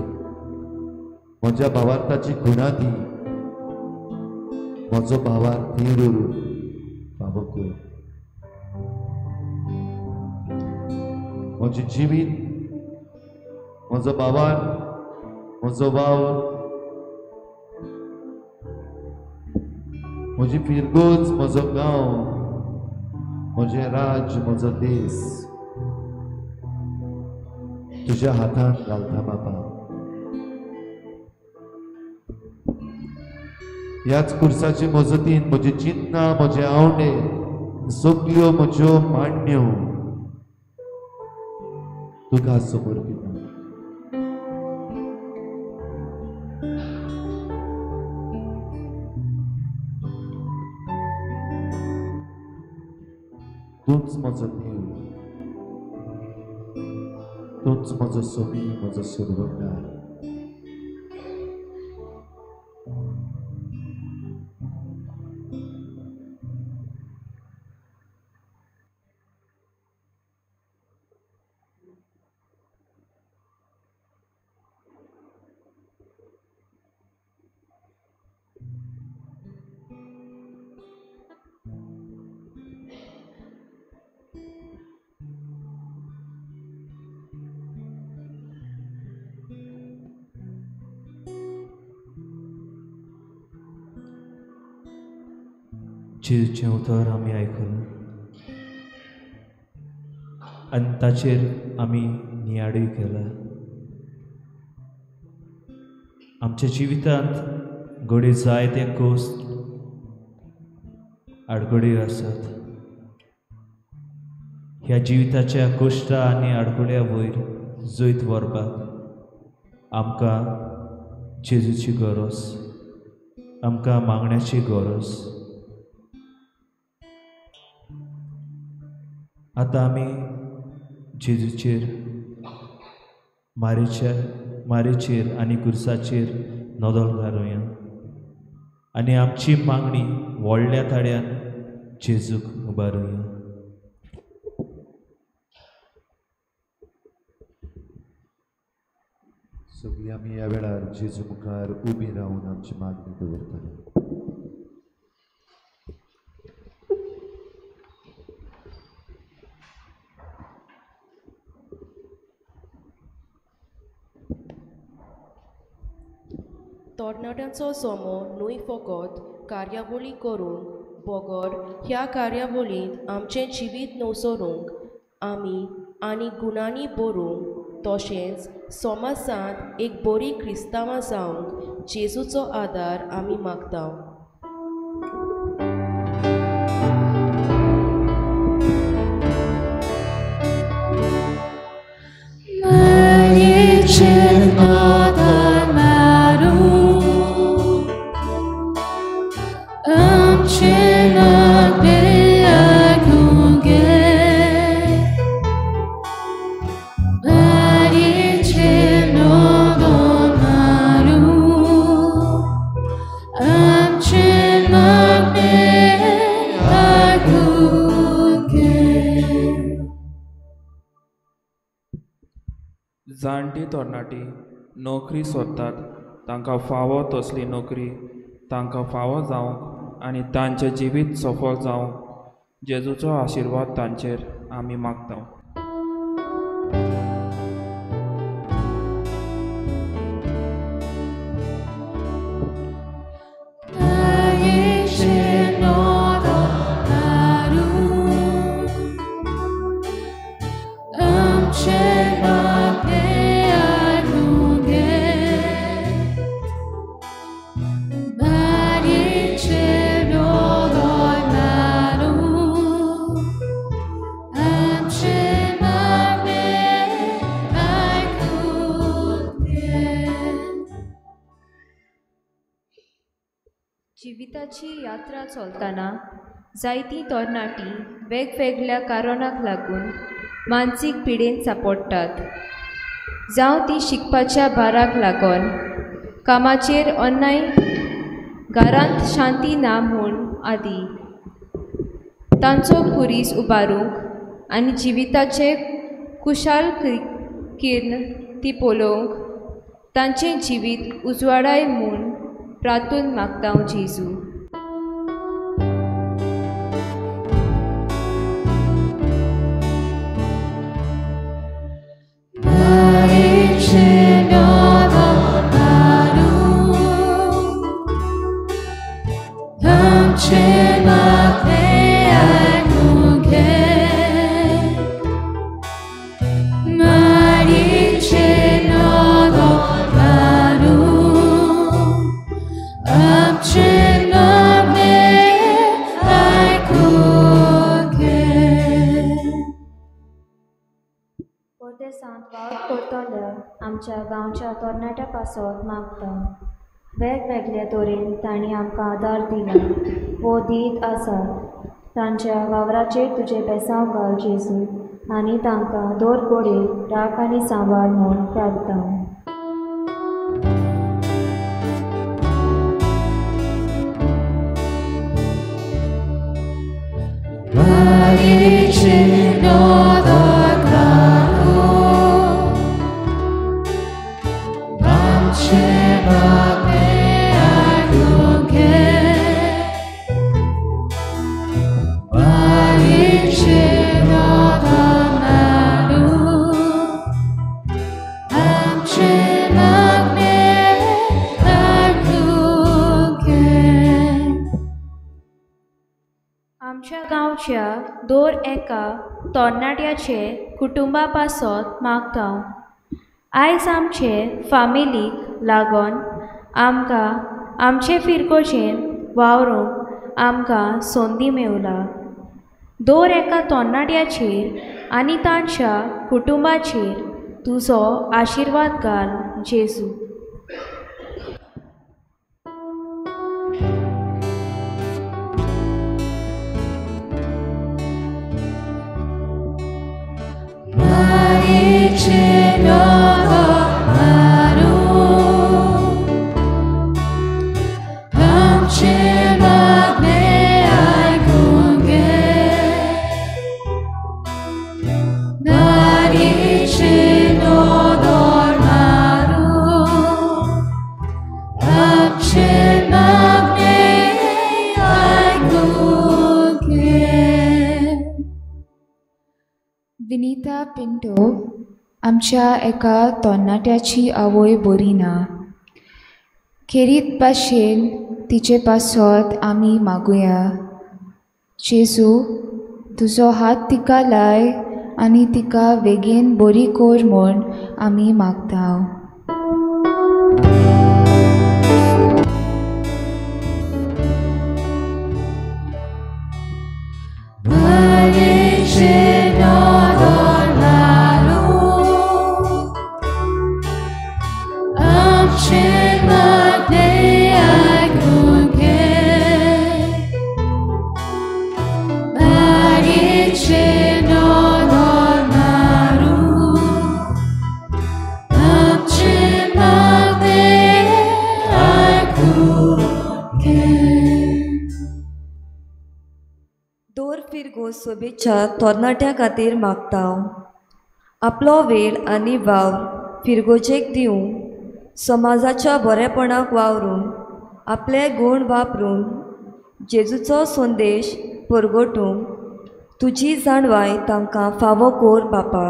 म्हज्या भावार्थाची खुणा दी. म्हजो भावार्थ थीर उरूं फावो कर. म्हजें जिवीत, म्हजो भावार्थ, म्हजो वावर, म्हजी फिरगोज, म्हजो गांव, म्हजें राज्य, म्हजो देस तुज्या हातांत घालता बाबा. ह्याच खुर्साचे मजतीन म्हजी चिंतना, म्हजे आवडे, सगल्यो म्हज्यो मांडण्यो तुका समर्पिता. तूंच म्हजो देव, तूंच म्हजो सोमी, म्हजो सोडवणदार. जेजूचें उतर आमी आयकलां आनी ताचेर आमी नियाळूय केला. आमच्या जिवितांत घडये जायते कोस्ट आडखळी आसात. ह्या जिविताच्या कोश्टा आनी आडखळ्या वयर जैत व्हरपाक आमकां जेजूची गरज, आमकां मागण्याची गरज. आतां आमी जेजूचेर, मारेचेर आनी खुर्साचेर नदर घालुया आनी आमची मागणी व्हडल्या ताळ्यान जेजूक उबारुया. सगळीं आमी ह्या वेळार जेजू मुखार उबी रावन आमची मागणी दवरतले. तरणाट्यांचो जमो न्हय फकत कार्यावळी करूंक बगर ह्या कार्यावळींत आमचें जिवीत नवसरूंक आमी आनी गुणांनी बरोवंक तशेंच समाजांत एक बरी क्रिस्तांवां जावंक जेजूचो आदार आमी मागता. जाणटी तरणाटी नोकरी सोदतात, तांकां फावो तसली नोकरी तांकां फावो जावंक आनी तांचें जिवीत सफल जावंक जेजूचो आशिर्वाद तांचेर आमी मागता. जिविताची यात्रा चलतना जायतीं तरणाटीं वेगवेगळ्या कारणाक लागून मानसीक पिडेन सांपडटात. जावं ती शिकपाच्या भाराक लागून, कामाचेर अन्याय, घरांत शांती ना म्हूण आदी. तांचो खुरीस उबारूंक आनी जिविताचे कुशाल किर्ण ती पळोवंक तांचें जिवीत उजवाडाय म्हूण प्रार्थून मागता जेजू. आमच्या गांवच्या तरणाट्या पासत मागता. वेगवेगळ्या तरेन तांणी आमकां आदार दिला वो दीत आसा. तांच्या वावराचेर तुजें बेसांव घाल जेजू आनी तांकां दर घडये राख आनी सांबाळ म्हूण प्रार्थना. आमच्या गांवच्या दर एका तरणाट्याचे कुटुंबा पासत मागता. आयज आमचे फामिलीक लागून आमकां आमचे फिरगोजेन वावरूंक आमकां संदी मेवला. दर एका तरणाट्याचेर आनी तांच्या कुटुंबाचेर तुजो आशिर्वाद घाल जेजू. विनीता पिंटो आमच्या एका तरणाट्याची आवय बरी ना. खेरीत भाशेन तिचे पासत आमी मागुया. जेजू तुजो हात तिका लाय आनी तिका बेगीन बरी कर म्हूण आमी मागता. सोबेच्या तरणाट्यां खातीर मागता. आपलो वेळ आनी वावर फिरगोजेक दिवन समाजाच्या बरेपणाक वावरून आपले गूण वापरून जेजूचो संदेश परगटूंक तुजी जाणवाय तांकां फावो कर बापा.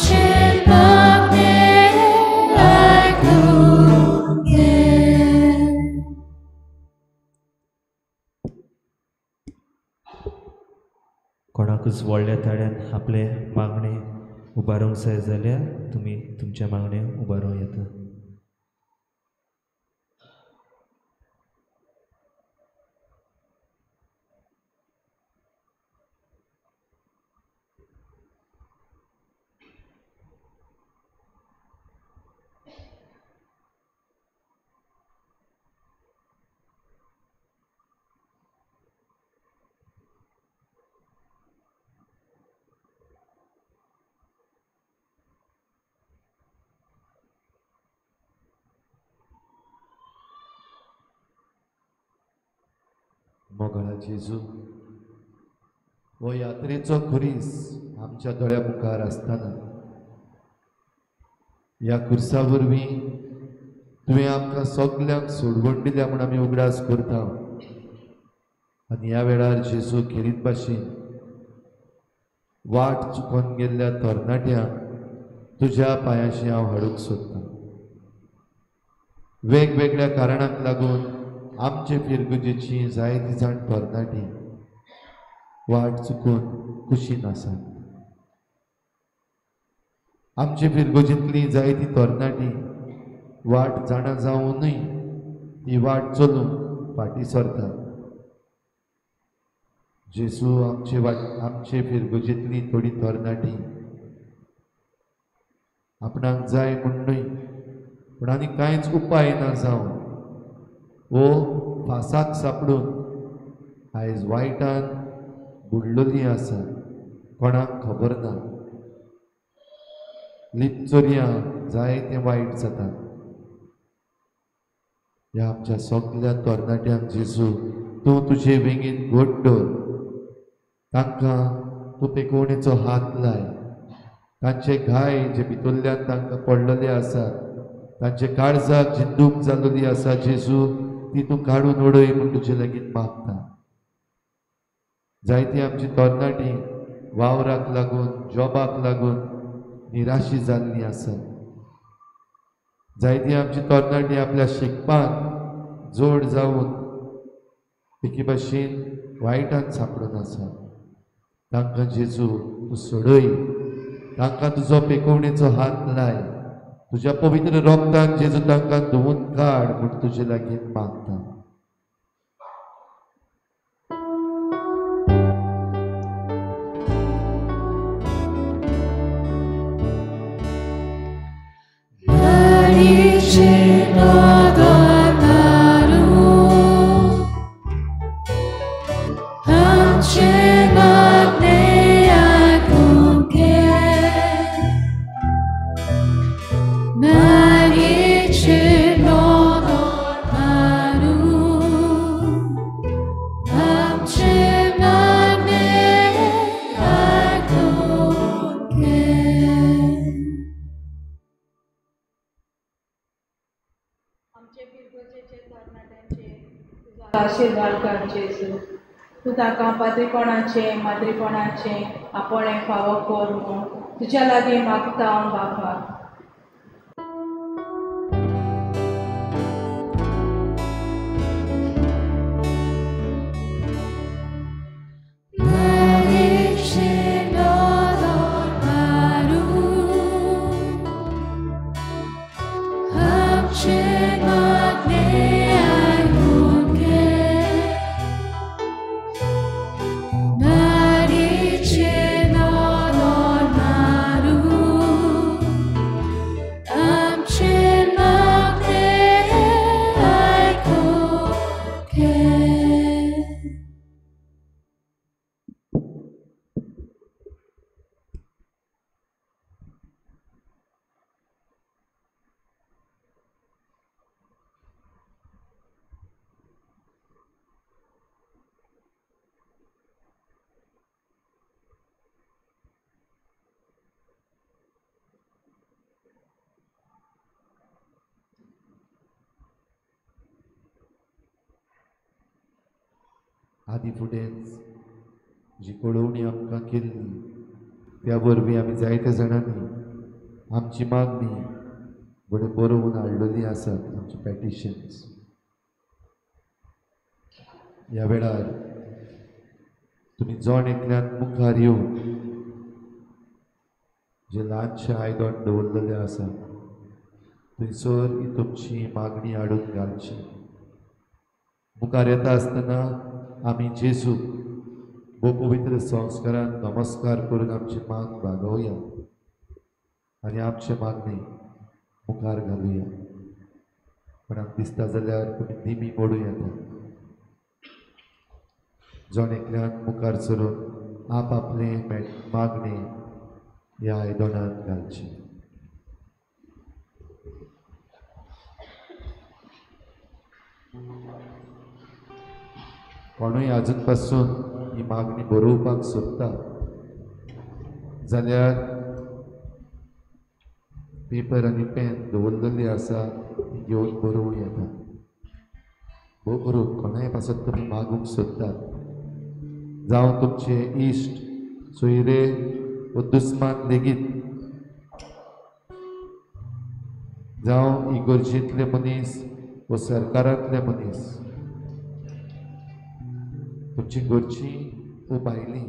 Change. कोणाकूच व्हडल्या ताळ्यान आपले मागणे उबारूंक जाय जाल्यार तुमी तुमच्या मागणे उबारूं येता. मोगाळा जेजू, हो यात्रेचो खुरीस आमच्या दोळ्या मुखार आसतना ह्या खुर्सा वरवीं तुवें आमकां सगल्यांक सोडवण दिल्या म्हूण आमी उगडास करता. आनी ह्या वेळार जेजू खेरीत भाशेन वाट चुकोन गेल्ल्या तरणाट्यांक तुज्या पांयाशी हांव हाडूंक सोदतां. वेगवेगळ्या कारणांक लागून आमचे फिरगुजेची जायती जाण तरणाटी वाट चुकून कुशीन आसात. आमचे फिरगुजेंतली जायती तरणाटी वाट जाणा जावनूय ती वाट चलून फाटीं सरतात. जेजू, आमचे वाट आमचे फिरगुजेंतली थोडी तरणाटी आपणाक जाय म्हूण न्हय पूण आनी कांयच उपाय ना जावन वो फासाक सापडून आयज वायटान बुडलोली आसा. कोणाक खबर ना. लिपचोरयां जायतें वायट जाता. ह्या आमच्या सगल्या तरणाट्यांक जेजू तूं तुजे वेंगेन घट दवर. तांकां तूं पेकोवणेचो हात लाय. तांचे घाय जे भितरल्यान तांकां पडलेले आसात, तांचे काळजाक जी दूख जाल्ली आसा जेजू ती तूं काडून उडय म्हूण तुजे लागीं मागता. जायती आमची तरणाटी वावराक लागून, जॉबाक लागून निराशी जाल्ली आसा. जायती आमची तरणाटी आपल्या शिकपाक जोड जावन एके भाशेन वायटान सांपडून आसा. तांकां जेजू तूं सोडय. तांकां तुजो पेकोवणेचो हात लाय. तुज्या पवित्र रोगतान जेजू तांकां धुवून काड म्हूण तुजे लागीं मागता. आशिर्वाद कर जेजू. तूं ताका पाद्रीपणाचें माद्रीपणाचें आपणें फावो कर म्हूण तुज्या लागीं मागता हांव बापा. आदी फुडेंच जी कळोवणी आमकां केल्ली त्या वरवीं आमी जायत्या जाणांनी आमची मागणी बरें बरोवन हाडलेली आसात, आमची पेटिशन्स. ह्या वेळार तुमी जण एकल्यान मुखार येवन जे ल्हानशें आयदन दवरलेलें आसा थंयसर ही तुमची मागणी हाडून घालची. मुखार येता आसतना आमी जेजूक भोव पवित्र संस्कारान नमस्कार करून आमची मान बागोवया आनी आमचे मागणी मुखार घालुया. कोणाक दिसता जाल्यार तुमी दिमी मोडूं येता. जण एकल्यान मुखार सरून आप आपले मागणी ह्या आयदनांत घालची. कोणूय आजून पासून ही मागणी बरोवपाक सोदता जाल्यार पेपर आनी पेन दवरलेली आसा, ती घेवन बरोवं येता. भोव करून कोणाय पासत तुमी मागूंक सोदतात, जावं तुमचे इश्ट सोयरे व दुस्मान लेगीत, जावं इगर्जेंतले मनीस व सरकारांतले मनीस, तुमची घरची व भायली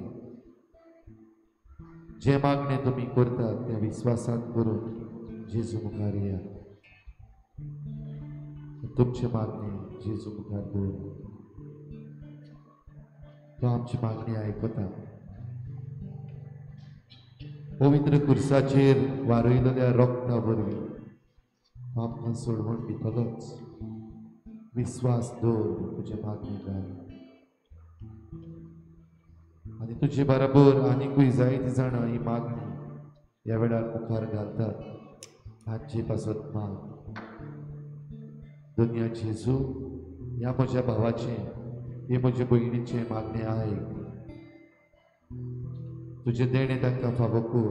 जे मागणे तुमी करतात त्या विस्वासान करून जेजू मुखार या. तुमचे मागणे जेजू मुखार दवर. तो आमची मागणी आयकता. पवित्र कुर्साचेर वारयलेल्या रक्ता वरवीं आमकां सोडवण दितलोच. विस्वास दवर तुजे मागणी घाल आनी तुजे बराबर आनीकूय जायतीं जाणां ही मागणी ह्या वेळार मुखार घालतात. तांचे पासत माग. दुनिया जेजू, ह्या म्हज्या भावाचें, हे म्हजे भयणीचें मागणें आयक. तुजें देणें तांकां फावो कर.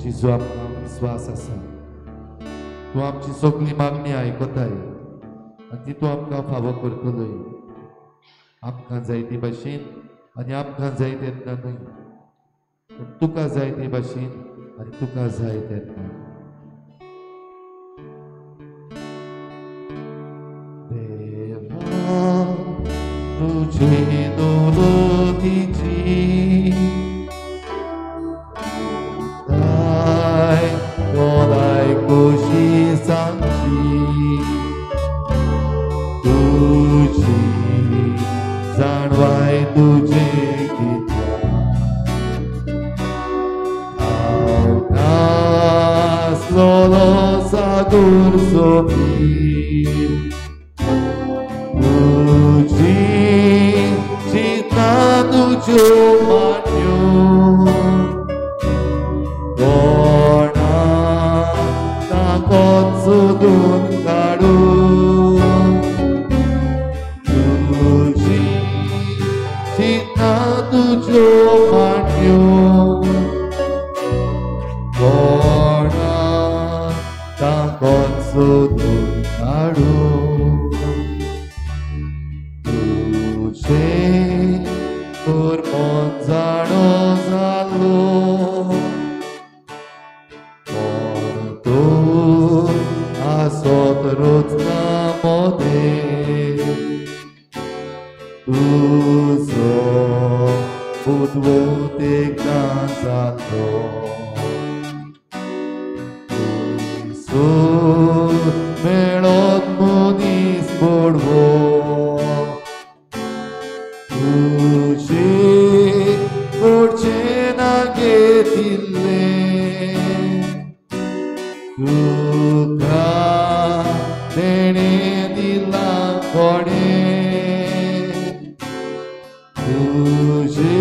जेजू, आमकां विस्वास आसा तूं आमची सगळी मागणी आयकताय आनी ती तूं आमकां फावो करतलोय. आमकां जाय ते भाशेन आनी आमकां जाय तेन्ना न्हय, पूण तुका जाय ते भाशेन आनी तुका जाय तेन्ना. देवा तुजे दौलतीची कोशी सांगची, तुजी जाणवाय तुजे कित्याक हांव नासलोलो सादूर सोबीर, तुजी चिंता तुज्यो मांडण्यो सोदून काडू, तुजी चिंता तुज्यो मांडण्यो कोणा ताकद सोदून काडू, तुजे कुर्मन जाणो जालो रोजना मोदे, तुजो बुदवंत एकदां जालो, थंयसर मेळत मनीस बडवो, तुजे कडचें ना घेतिल्लें तुका देणें दिलां कोणें, तुजे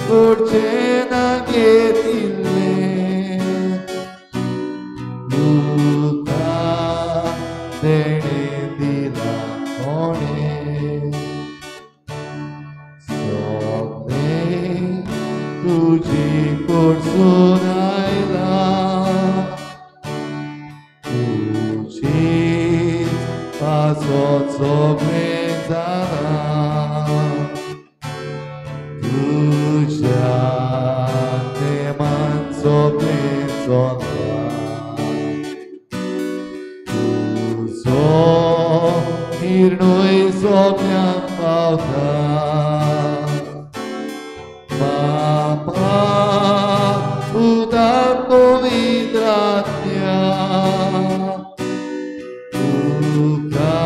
कडचें ना घेतिल्लें तुका देणें तुजे कडसून आयला, तुजेच पासत सगळें जालां, तुज्या नेमान सगळें चल्लां, तुजो निर्णय सगळ्यांक पावता. बापा पुता पवित्र आत्म्या, तुका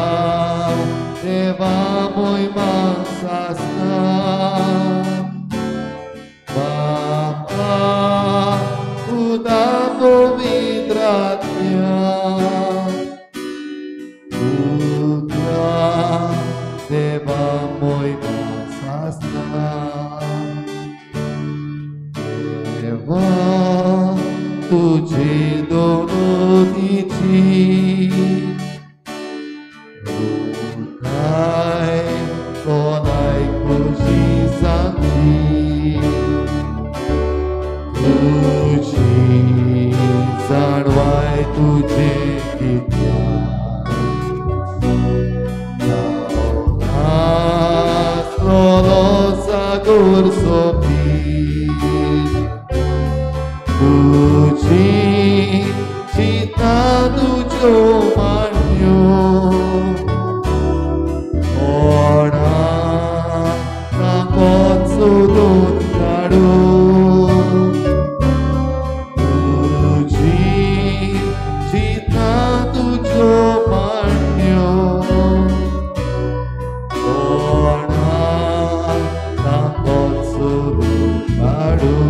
देवा मोहिमा सासना. बापा पुता पवित्र आत्म्या, तुका देवा मोहिमा सासना. देवा तुझे दोनोतीची काय कोणाय खुशी सांगची, तुझी जाणवाय तुझे कित्याक आसलोलो सागोर सोपी, तुजी चिंता तुज्यो मांडण्यो कोणाक ताकद सोदून काडूं, तुजी चिंता तुज्यो मांडण्यो कोणाक ताकद सोदून काडूं.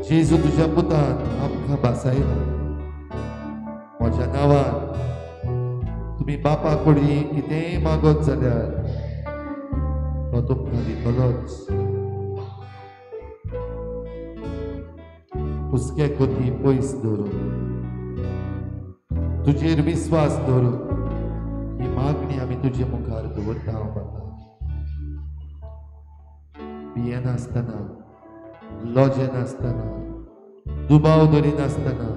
जेजू तुझ्या पुतान आमकां भासायला, म्हज्या नांवान तुमी बापा कडेन कितेंय मागत जाल्यार तो तुमकां दितलोच. हुस्क्या कोती पयस दवरून तुजेर विस्वास दवरून ही मागणी आमी तुजे मुखार दवरता बाबा. भियेनासतना, लजेनासतना, दुबाव धरिनासतना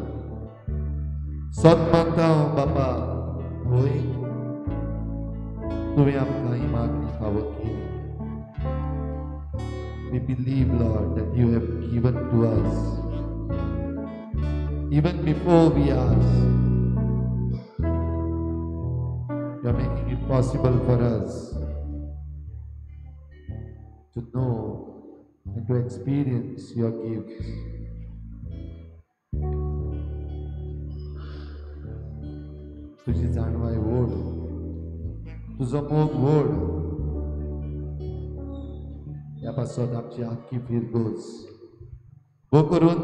सत मागता बाबा, होय तुवें आमकां ही मागणी फावो केली. We believe, Lord, that you have given to us even before we ask. You are making it possible for us to know and to experience your gifts. तुझी जाणवाय व्हड, तुजो मोग व्हड, ह्या पासत आमची आख्खी फिरगोज भो करून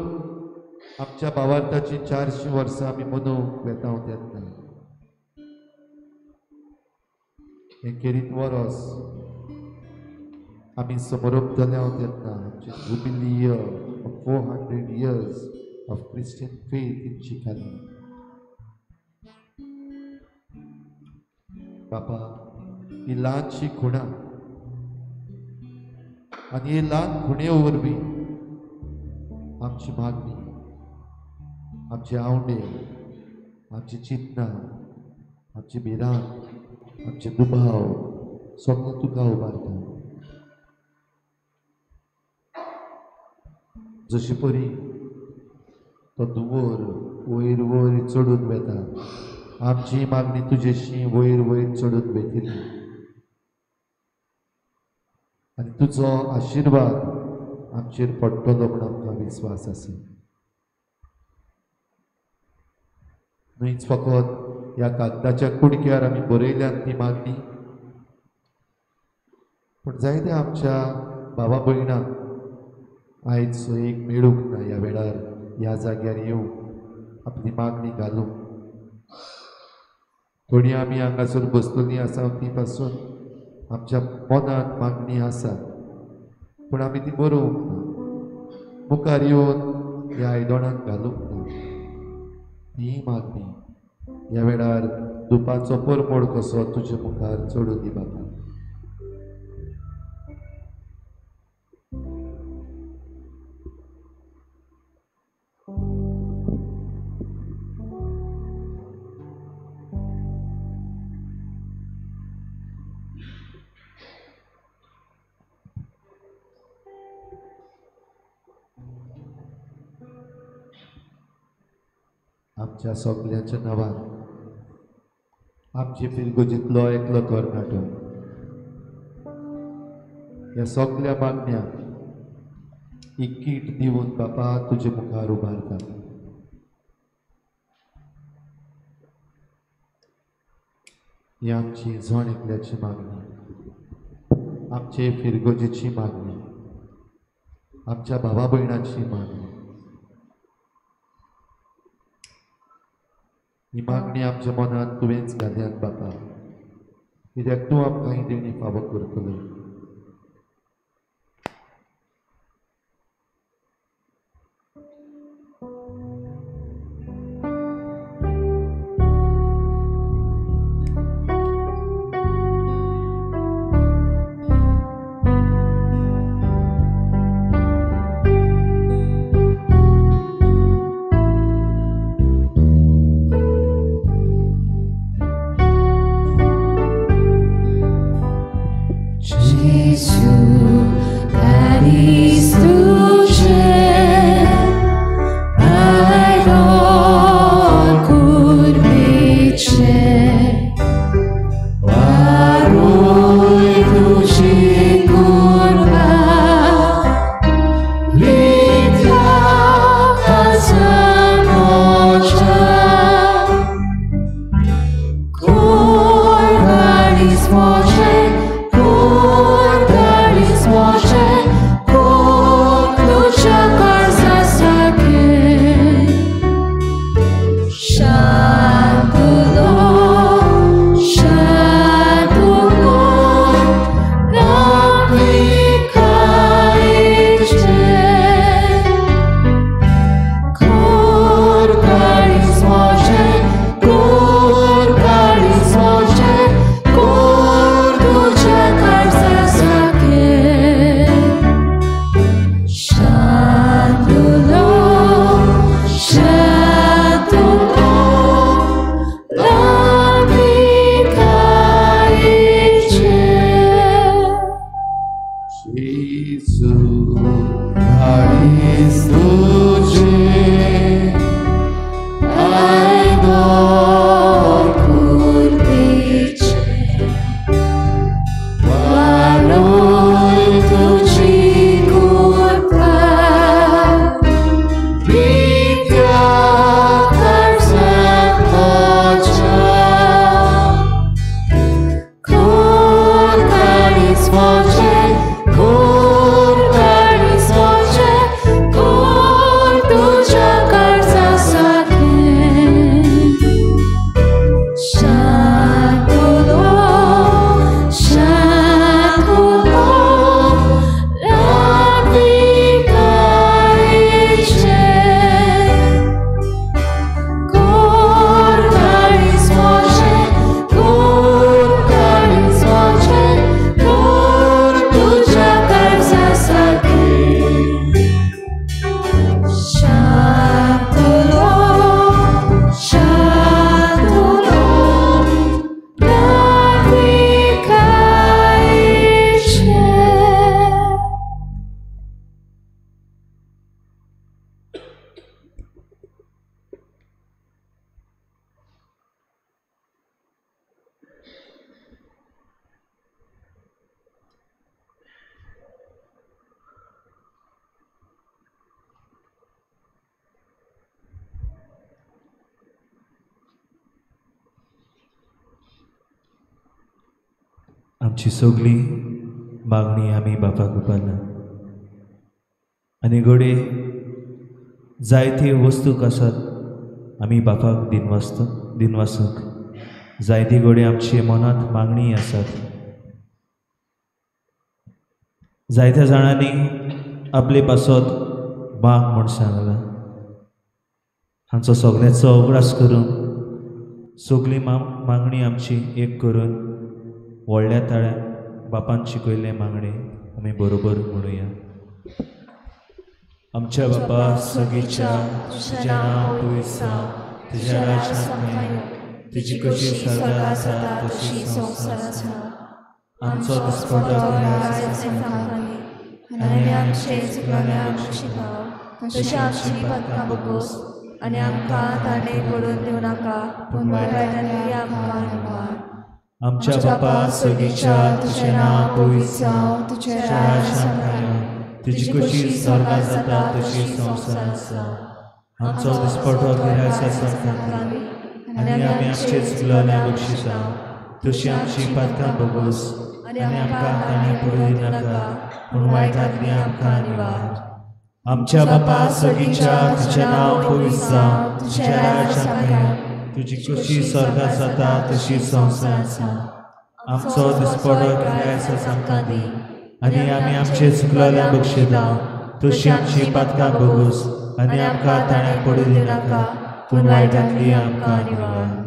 आमच्या भावार्थाची 400 वर्सां आमी मनोवंक वेता तेन्ना हें खेरीत वरोस आमी समरोपतले तेन्ना आमचे jubilee year of 400 years of Christian faith in Chicalim. बापा, ही ल्हानशी खुणा आनी हे ल्हान खुणे वरवीं आमची मागणी, आमचे आवडे, आमची चिंतना, आमची भिरांत, आमचे दुबाव सगळें तुका उबारता. जशी परी तो दुवोर वयर वयर चडून वेता, आमची मागणी तुजेशी वयर वयर चडून वेतली आनी तुजो आशिर्वाद आमचेर पडटलो म्हूण आमकां विस्वास आसा. न्हयच फकत ह्या कागदाच्या कुडक्यार आमी बरयल्यात ती मागणी, पूण जायत्या आमच्या बाबा भयणांक आयज एक मेळूंक ना ह्या वेळार ह्या जाग्यार येवंक आपली मागणी घालूंक. थोडी आमी हांगासर बसलेलीं आसा ती पासून आमच्या मनांत मागणी आसा, पूण आमी ती बरोवंक ना, मुखार येवन ह्या आयदोणांत घालूंक ना. ही मागणी ह्या वेळार दुपाचो परमोड कसो तुजे मुखार चडून दी बाबा. आमच्या सगल्यांच्या नांवान आमचे फिरगोजींतलो एकलो तरणाटो ह्या सगल्या मागण्यांक ही कीट दिवन बापा तुजे मुखार उबारता. ही आमची जण एकल्याची मागणी, आमचे फिरगोजीची मागणी, आमच्या भावा भयणाची मागणी. ही मागणी आमच्या मनांत तुवेंच घाल्यात बापा, कित्याक तूं आमकां ही देणी फावो करतलो. Jesus. आमची सगळी मागणी आमी बापाक उबारला आनी घडये जायते वस्तूक आसात आमी बापाक दिनवासूंक, जायती घडये आमचे मनांत मागणी आसात। जायत्या जाणांनी आपले पासत माग म्हूण सांगलां, हांचो सगळ्यांचो उगडास करून सगळी मागणी आमची एक करून व्हडल्या ताळ्यान बापान शिकयल्ले मागणे आमी बरोबर म्हणुया। आमच्या बापा सगळीच्या, तुजें नांव पवित्र जावं, तुजें राज्य आमकां येवं, तुजी कशी स्वर्गांत आसा तशी संवसारांत जावं। आमचो दिसपटो आयज आमकां दी आनी आमचे चुकल्यां बक्षिता तशी आमची पातकां बगोस आनी आमकां ताणें पडून दिवं नाका, पूण वायटांतली आमकां निवार। आमच्या बापा सगळीच्या, तुजें नांव पवित्र जावं, तुजें राज्य आमकां येवं, तुजी कशी स्वर्गांत जाता तशी संवसारांत जावं। आमचो दिसपटो गिरायस आमकां दी आनी आमी आमचे चुकल्यां बक्षिता तशी आमची पातकां बगोस आनी आमकां ताणें पडून दिनाका, पूण वायटांतली आमकां निवार। आमच्या बापा सगळीच्या, तुजें नांव पवित्र जावं, तुजें राज्य आमकां येवं, तुजी कशी स्वर्गांत जाता तशी संवसारांत जावं। आमचो दिसपटो गिरायस आमकां दी आनी आमी आमचे चुकल्यां बक्षिता तशी आमची पातकां बगोस आनी आमकां ताणें पडून दिनाका, पूण वायटांतली आमकां निवार।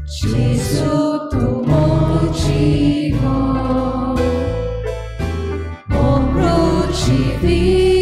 Gesù tu motivo, o crucifixo.